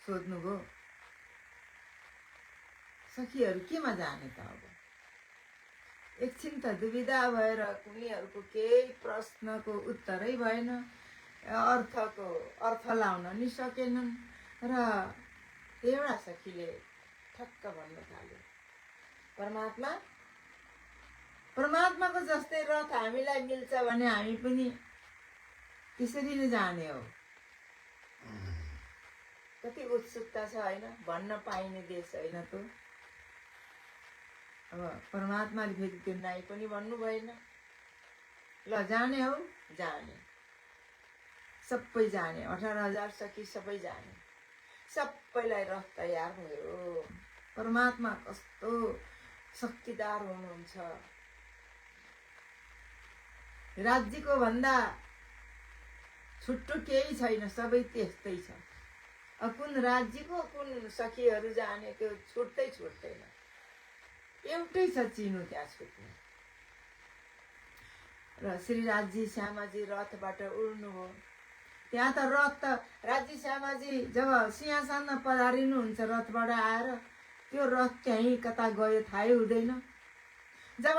[SPEAKER 1] सोध्नुभयो सखीहरू केमा जाने त? अब एकछिन त दुविधा भएर उनीहरूको केही प्रश्नको उत्तरै भएन, अर्थ लाउन नि सकेनन्। र एउटा सखीले ठक्क भन्न थाल्यो, परमात्माको जस्तै रथ हामीलाई मिल्छ भने हामी पनि त्यसरी नै जाने हो। कति उत्सुकता छ होइन? भन्न पाइने देश होइन त। अब परमात्माले फेरि त्यो नाइ पनि भन्नु भएन। ल जाने हो, जाने, सबै जाने, 18,000 सखी सबै जाने, सबैलाई रथ तयार भयो। परमात्मा कस्तो शक्तिदार हुनुहुन्छ। राज्यको भन्दा छुट्टो केही छैन, सबै त्यस्तै छ। कुन राज्यको कुन सखीहरू जाने त्यो छुट्दैन, एउटै छ चिनो त्यहाँ छुट्ने। र श्रीराजजी श्यामाजी रथबाट उड्नुभयो। त्यहाँ त रथ त राजी श्यामाजी जब सिंहासनमा पधारिनुहुन्छ रथबाट आएर, त्यो रथ त्यहीँ कता गयो थाहै हुँदैन। जब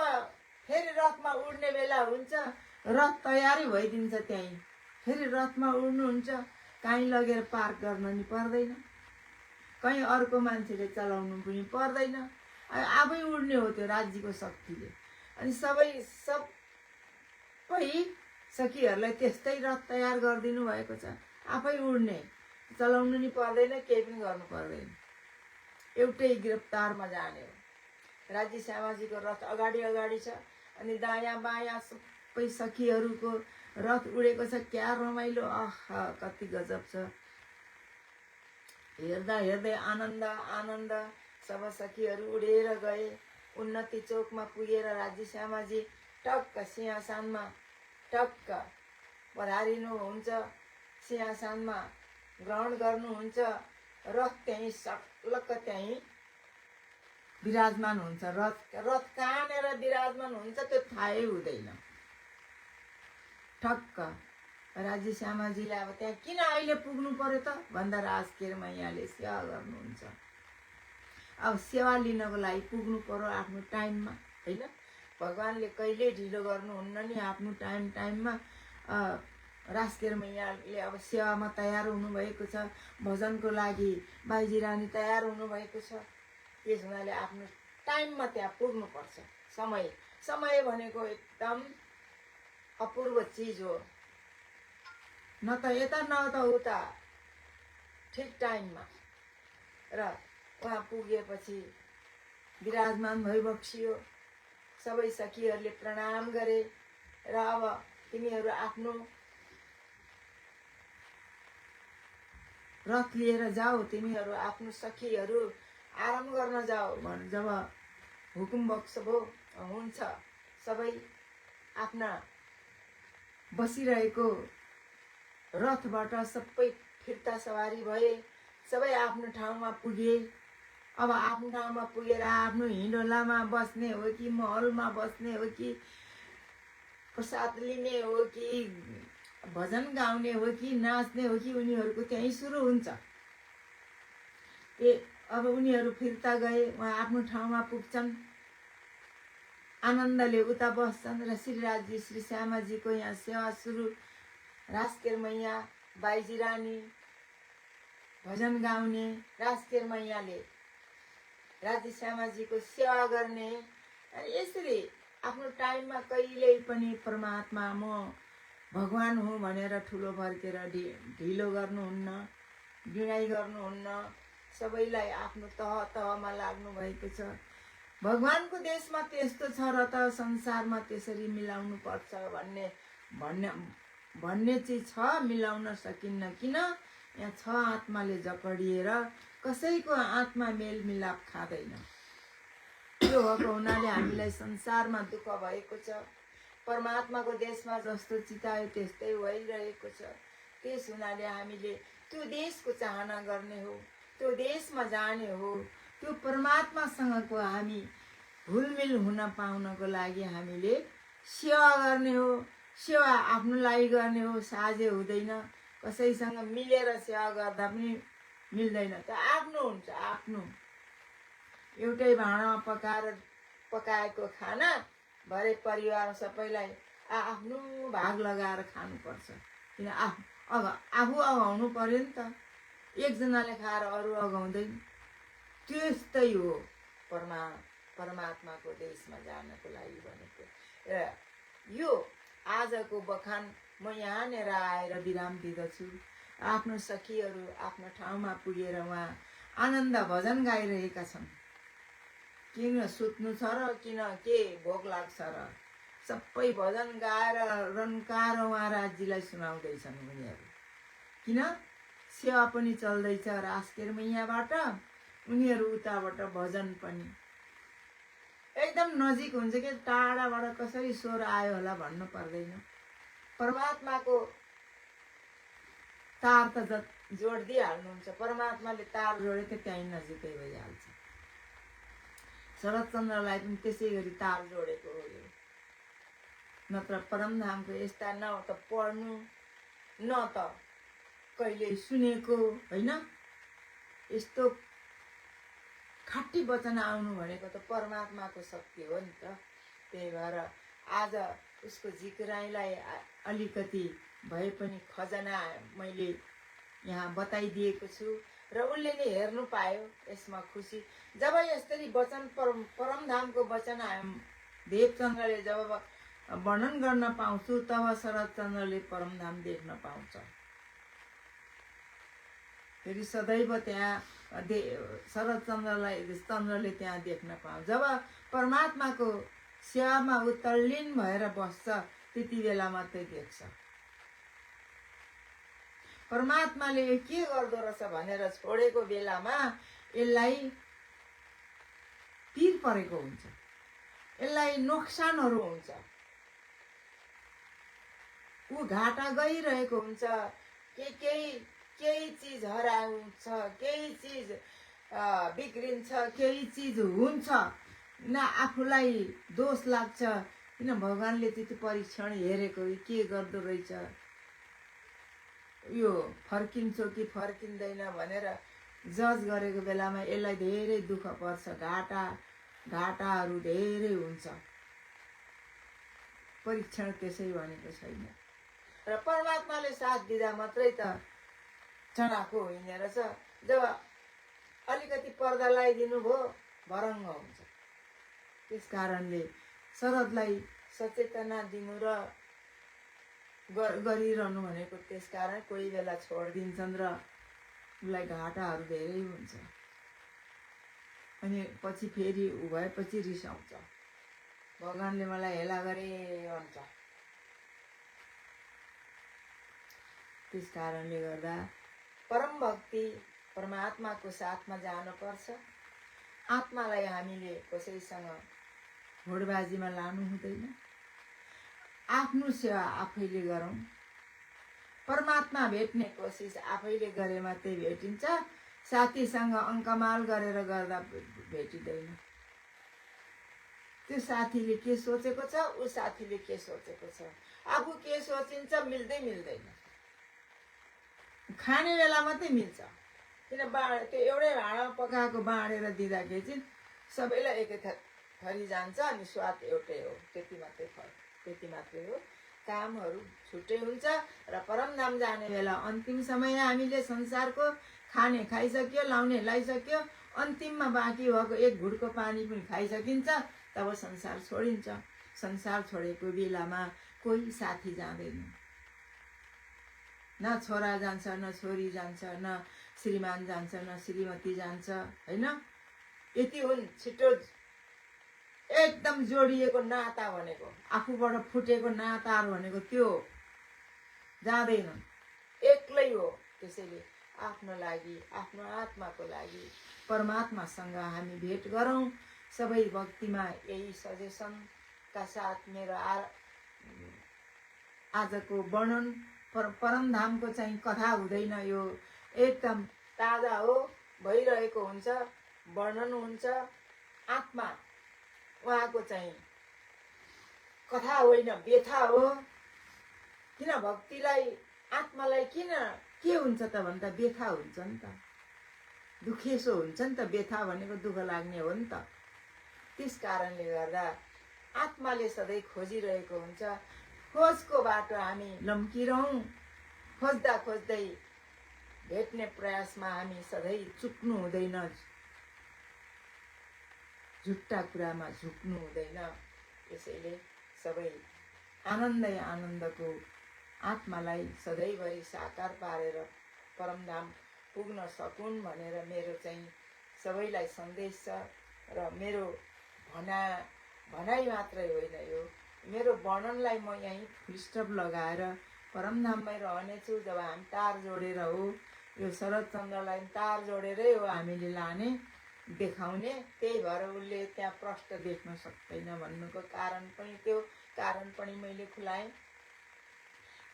[SPEAKER 1] फेरि रथमा उड्ने बेला हुन्छ, रथ तयारी भइदिन्छ त्यहीँ, फेरि रथमा उड्नुहुन्छ, कहीँ लगेर पार्क गर्न नि पर्दैन, कहीँ अर्को मान्छेले चलाउनु पनि पर्दैन, आफै उड्ने हो त्यो राज्यको शक्तिले। अनि सबै सखीहरूलाई त्यस्तै रथ तयार गरिदिनु भएको छ, आफै उड्ने, चलाउनु नि पर्दैन, केही पनि गर्नु पर्दैन, एउटै गिरफ्तारमा जाने हो। राज्य श्यामाजीको रथ अगाडि छ, अनि दायाँ बायाँ सबै सखीहरूको रथ उडेको छ। क्या रमाइलो, आहा कति गजब छ। हेर्दा हेर्दै आनन्द सब सखीहरू उडेर गए। उन्नति चोकमा पुगेर राज्य श्यामाजी टक्क सिंहासनमा टक्क पधारिनुहुन्छ, सिंहासनमा ग्रहण गर्नुहुन्छ। रथ त्यहीँ सटलक्क त्यहीँ विराजमान हुन्छ। रथ कहाँनिर विराजमान हुन्छ त्यो थाहै हुँदैन। ठक्क राज्य श्यामाजीले अब त्यहाँ किन अहिले पुग्नु पर्यो त भन्दा राजकेर मैयाले सेवा गर्नुहुन्छ। अब सेवा लिनको लागि पुग्नु पर्यो आफ्नो टाइममा, होइन? भगवान्ले कहिले ढिलो गर्नुहुन्न नि, आफ्नो टाइममा। राजकेर मैयाले अब सेवामा तयार हुनुभएको छ, भजनको लागि बाइजी रानी तयार हुनुभएको छ। त्यस हुनाले आफ्नो टाइममा त्यहाँ पुग्नुपर्छ। समय भनेको एकदम अपूर्व चिज हो, न त यता न त उता, ठिक टाइममा। र उहाँ पुगेपछि विराजमान भइबक्सियो। सबै सखीहरूले प्रणाम गरे र अब तिमीहरू आफ्नो रथ लिएर जाऊ, तिमीहरू आफ्नो सखीहरू आराम गर्न जाऊ भन् जब हुकुम बक्सबो हुन्छ। सबै आफ्ना बसिरहेको रथबाट सबै फिर्ता सवारी भए, सबै आफ्नो ठाउँमा पुगे। अब आफ्नो ठाउँमा पुगेर आफ्नो हिँडोलामा बस्ने हो कि महलमा बस्ने हो कि प्रसाद लिने हो कि भजन गाउने हो कि नाच्ने हो कि उनीहरूको त्यहीँ सुरु हुन्छ। अब उनीहरू फिर्ता गए, उहाँ आफ्नो ठाउँमा पुग्छन्, आनन्दले उता बस्छन् र श्रीराजजी श्री श्यामाजीको यहाँ सेवा सुरु। राजकेर मैया, बाइजी रानी भजन गाउने, राजकेर मैयाले राजी श्यामाजीको सेवा गर्ने। यसरी आफ्नो टाइममा कहिल्यै पनि परमात्मा म भगवान हो भनेर ठुलो फर्केर ढिलो गर्नुहुन्न, ढिँडाइ गर्नुहुन्न। सबैलाई आफ्नो तह तहमा लाग्नु भएको छ। भगवानको देशमा त्यस्तो छ र त संसारमा त्यसरी मिलाउनु पर्छ भन्ने चाहिँ छ, मिलाउन सकिन्न। किन? यहाँ छ आत्माले जकडिएर कसैको आत्मा मेलमिलाप खाँदैन। त्यो भएको हुनाले हामीलाई संसारमा दुःख भएको छ। परमात्माको देशमा जस्तो चितायो त्यस्तै भइरहेको छ। त्यस हुनाले हामीले त्यो देशको चाहना गर्ने हो, त्यो देशमा जाने हो, त्यो परमात्मासँगको हामी हुलमिल हुन पाउनको लागि हामीले सेवा गर्ने हो। सेवा आफ्नो लागि गर्ने हो, साझे हुँदैन। कसैसँग मिलेर सेवा गर्दा पनि मिल्दैन, त आफ्नो हुन्छ। आफ्नो एउटै भाँडामा पकाएको खाना भरे परिवार सबैलाई आफ्नो भाग लगाएर खानुपर्छ। किन? अब आफू अघाउनु पर्यो नि त। एकजनाले खाएर अरू अघाउँदैन। त्यस्तै हो परमात्माको देशमा जानको लागि भनेको। र यो आजको बखान म यहाँनिर आएर विराम दिँदछु। आफ्नो सखीहरू आफ्नो ठाउँमा पुगेर उहाँ आनन्द भजन गाइरहेका छन्। किन सुत्नु छ र किन के भोक लाग्छ र सबै भजन गाएर रन्काएर उहाँ राज्यलाई सुनाउँदैछन् उनीहरू। किन? सेवा पनि चल्दैछ राजकेर मैयाबाट, उनीहरू उताबाट भजन पनि एकदम नजिक हुन्छ कि टाढाबाट कसरी स्वर आयो होला भन्नु पर्दैन। परमात्माको तार त जोडिदिइहाल्नुहुन्छ। परमात्माले तार जोडेको त्यहीँ नजिकै भइहाल्छ। शरदचन्द्रलाई पनि त्यसै गरी तार जोडेको हो यो। नत्र परमधामको यस्ता न त पढ्नु न त कहिले सुनेको होइन। यस्तो खट्टी वचन आउनु भनेको त परमात्माको शक्ति हो नि त। त्यही भएर आज उसको झिक्राईलाई अलिकति भए पनि खजना मैले यहाँ बताइदिएको छु र उसले नै हेर्नु पायो। यसमा खुसी। जब यसरी वचन परमधामको वचन देवचन्द्रले जब वर्णन गर्न पाउँछु तब शरदचन्द्रले परमधाम देख्न पाउँछ। फेरि सदैव त्यहाँ शरदचन्द्रलाई चन्द्रले त्यहाँ देख्न पाउँछ। जब परमात्माको सेवामा उत्तरलीन भएर बस्छ त्यति बेला मात्रै देख्छ। परमात्माले के गर्दो रहेछ भनेर छोडेको बेलामा यसलाई पीर परेको हुन्छ, यसलाई नोक्सानहरू हुन्छ, ऊ घाटा गइरहेको हुन्छ। केही चिज हराउँछ, केही चिज बिग्रिन्छ, केही चिज हुन्छ न आफूलाई दोष लाग्छ। किन? भगवानले त्यति परीक्षण हेरेको के गर्दो रहेछ, यो फर्किन्छ कि फर्किँदैन भनेर जज गरेको बेलामा यसलाई धेरै दुःख पर्छ। घाटाहरू धेरै हुन्छ। परीक्षण त्यसै भनेको छैन। र परमात्माले साथ दिँदा मात्रै त चढाएको होइन रहेछ। जब अलिकति पर्दा लगाइदिनु भयो भरङ्ग हुन्छ। त्यस कारणले शरदलाई सचेतना दिनु र गरिरहनु भनेको त्यस कारण कोही बेला छोडिदिन्छन् र उसलाई घाटाहरू धेरै हुन्छ। अनि पछि फेरि उ भएपछि रिसाउँछ, भगवानले मलाई हेला गरे भन्छ। त्यस कारणले गर्दा परम भक्ति परमात्माको साथमा जानुपर्छ। आत्मालाई हामीले कसैसँग होडबाजीमा लानु हुँदैन। आफ्नो सेवा आफैले गरौँ। परमात्मा भेट्ने कोसिस आफैले गरे मात्रै भेटिन्छ। साथीसँग अङ्कमाल गरेर गर्दा भेटिँदैन। त्यो साथीले के सोचेको छ, ऊ साथीले के सोचेको छ, आफू के सोचिन्छ मिल्दैन। खाने बेला मात्रै मिल्छ, किन त्यो एउटै भाँडामा पकाएको बाँडेर दिँदाखेरि चाहिँ सबैलाई एकैथरी जान्छ अनि स्वाद एउटै हो। त्यति मात्रै हो। कामहरू छुट्टै हुन्छ र परमधाम जाने बेला अन्तिम समय हामीले संसारको खाने खाइसक्यो, लाउने लाइसक्यो, अन्तिममा बाँकी भएको एक घुटको पानी पनि खाइसकिन्छ, तब संसार छोडिन्छ। संसार छोडेको बेलामा कोही साथी जाँदैन, न छोरा जान्छ, न छोरी जान्छ, न श्रीमान जान्छ, न श्रीमती जान्छ, होइन? यति हुन् छिटो एकदम जोडिएको नाता भनेको, आफूबाट फुटेको नाताहरू भनेको त्यो जाँदैनन्, एक्लै हो। त्यसैले आफ्नो लागि, आफ्नो आत्माको लागि परमात्मासँग हामी भेट गरौँ। सबै भक्तिमा यही सजेसनका साथ मेरो आजको वर्णन परमधामको चाहिँ कथा हुँदैन, यो एकदम ताजा हो, भइरहेको हुन्छ, वर्णन हुन्छ। आत्मा उहाँको चाहिँ कथा होइन, व्यथा हो। किन भक्तिलाई, आत्मालाई किन के हुन्छ त भन्दा व्यथा हुन्छ नि त, दुखेसो हुन्छ नि त। व्यथा भनेको दुःख लाग्ने हो नि त। त्यस कारणले गर्दा आत्माले सधैँ खोजिरहेको हुन्छ। खोजको बाटो हामी लम्किरहौँ। खोज्दा खोज्दै भेट्ने प्रयासमा हामी सधैँ चुक्नु हुँदैन, झुट्टा कुरामा झुक्नु हुँदैन। त्यसैले सबै आनन्दै आनन्दको आत्मालाई सधैँभरि साकार पारेर परमधाम पुग्न सकुन् भनेर मेरो चाहिँ सबैलाई सन्देश छ। र मेरो भनाइ मात्रै होइन, यो मेरो वर्णनलाई म यहीँ फुलस्टप लगाएर परमधाममै रहनेछु। जब हामी तार जोडेर हो, यो शरदचन्द्रलाई तार जोडेरै हो हामीले लाने, देखाउने। त्यही भएर उसले त्यहाँ प्रष्ट देख्न सक्दैन भन्नुको कारण पनि त्यो कारण पनि मैले खुलाएँ।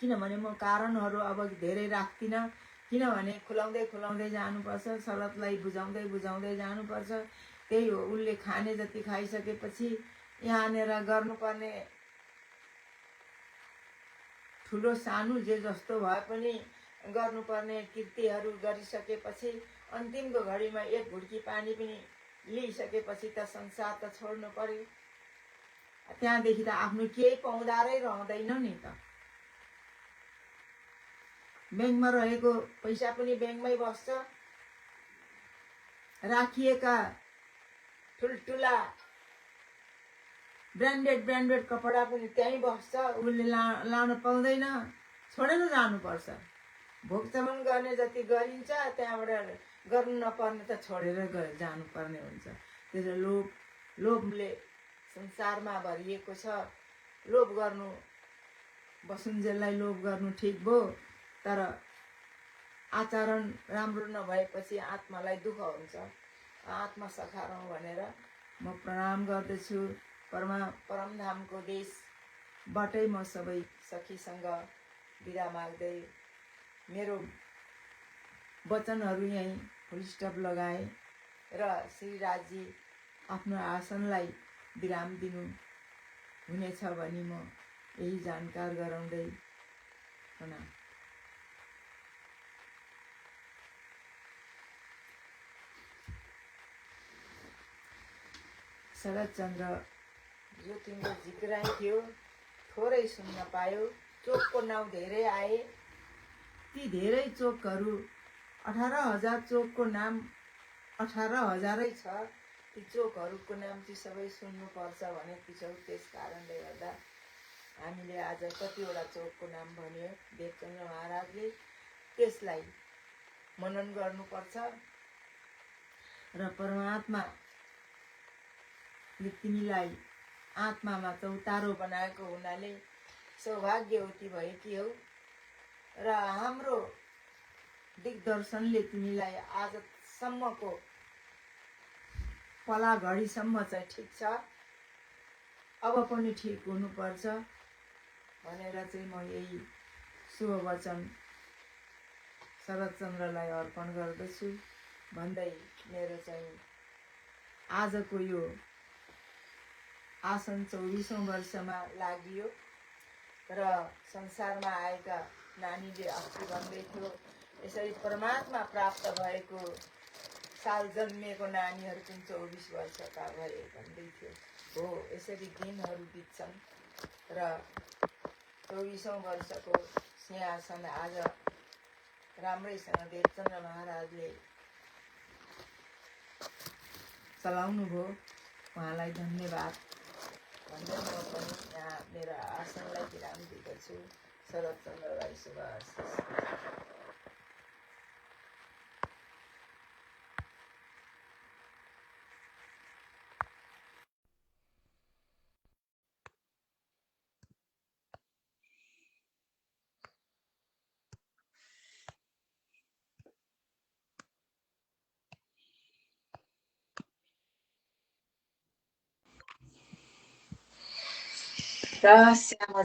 [SPEAKER 1] किनभने म कारणहरू अब धेरै राख्दिनँ, किनभने खुलाउँदै जानुपर्छ, शरदलाई बुझाउँदै जानुपर्छ। त्यही हो, उसले खाने जति खाइसकेपछि यहाँनिर गर्नुपर्ने ठुलो सानो जे जस्तो भए पनि गर्नुपर्ने कृत्यहरू गरिसकेपछि अन्तिमको घडीमा एक घुड्की पानी पनि लिइसकेपछि त संसार त छोड्नु पर्यो। त्यहाँदेखि त आफ्नो केही पाउँदारै रहँदैन नि त। ब्याङ्कमा रहेको पैसा पनि ब्याङ्कमै बस्छ, राखिएका ठुल्ठुला ब्रान्डेड कपडा पनि त्यहीँ बस्छ। उसले लाउन पाउँदैन, छोडेर जानुपर्छ। भोगचमन गर्ने जति गरिन्छ, त्यहाँबाट गर्नु नपर्ने त छोडेर जानुपर्ने हुन्छ। त्यसैले लोभले संसारमा भरिएको छ। लोभ गर्नु, बसुन्जेललाई लोभ गर्नु ठिक भयो, तर आचरण राम्रो नभएपछि आत्मालाई दुःख हुन्छ। आत्मा सखारौँ भनेर म प्रणाम गर्दछु। परमधामको देशबाटै म सबै सखीसँग बिदा माग्दै मेरो वचनहरू यहीँ फुलस्टप लगाए र श्रीराजजी आफ्नो आसनलाई विराम दिनु हुनेछ भनी म यही जानकार गराउँदै प्रणाम। शरदचन्द्र, जो तिम्रो जिग्राइ थियो थोरै सुन्न पायो। चोकको नाउँ धेरै आए, ती धेरै चोकहरू 18,000 चोकको नाम 18,000 छ। ती चोकहरूको नाम चाहिँ सबै सुन्नुपर्छ भनेको छौ। त्यस कारणले गर्दा हामीले आज कतिवटा चोकको नाम भन्यो देवचन्द्र महाराजले, त्यसलाई मनन गर्नुपर्छ। र परमात्माले तिमीलाई आत्मामा चौतारो बनाएको हुनाले सौभाग्यवती भएकी हौ। र हाम्रो दिग्दर्शनले तिमीलाई आजसम्मको पला घडीसम्म चाहिँ ठिक छ, अब पनि ठिक हुनुपर्छ भनेर चाहिँ म यही शुभ वचन शरदचन्द्रलाई अर्पण गर्दछु भन्दै मेरो चाहिँ आजको यो आसन 24औं वर्षमा लागियो। र संसारमा आएका नानीले अस्ति भन्दै थियो यसरी परमात्मा प्राप्त भएको साल जन्मिएको नानीहरू पनि 24 वर्षका भए भन्दै थियो। हो, यसरी दिनहरू बित्छन् र 24औं वर्षको सिंहासन आज राम्रैसँग देवचन्द्र महाराजले चलाउनु भयो। उहाँलाई धन्यवाद भन्दै म पनि यहाँ मेरो आसनलाई विराम दिँदछु। शरदचन्द्रलाई शुभ आशिष। र श्याम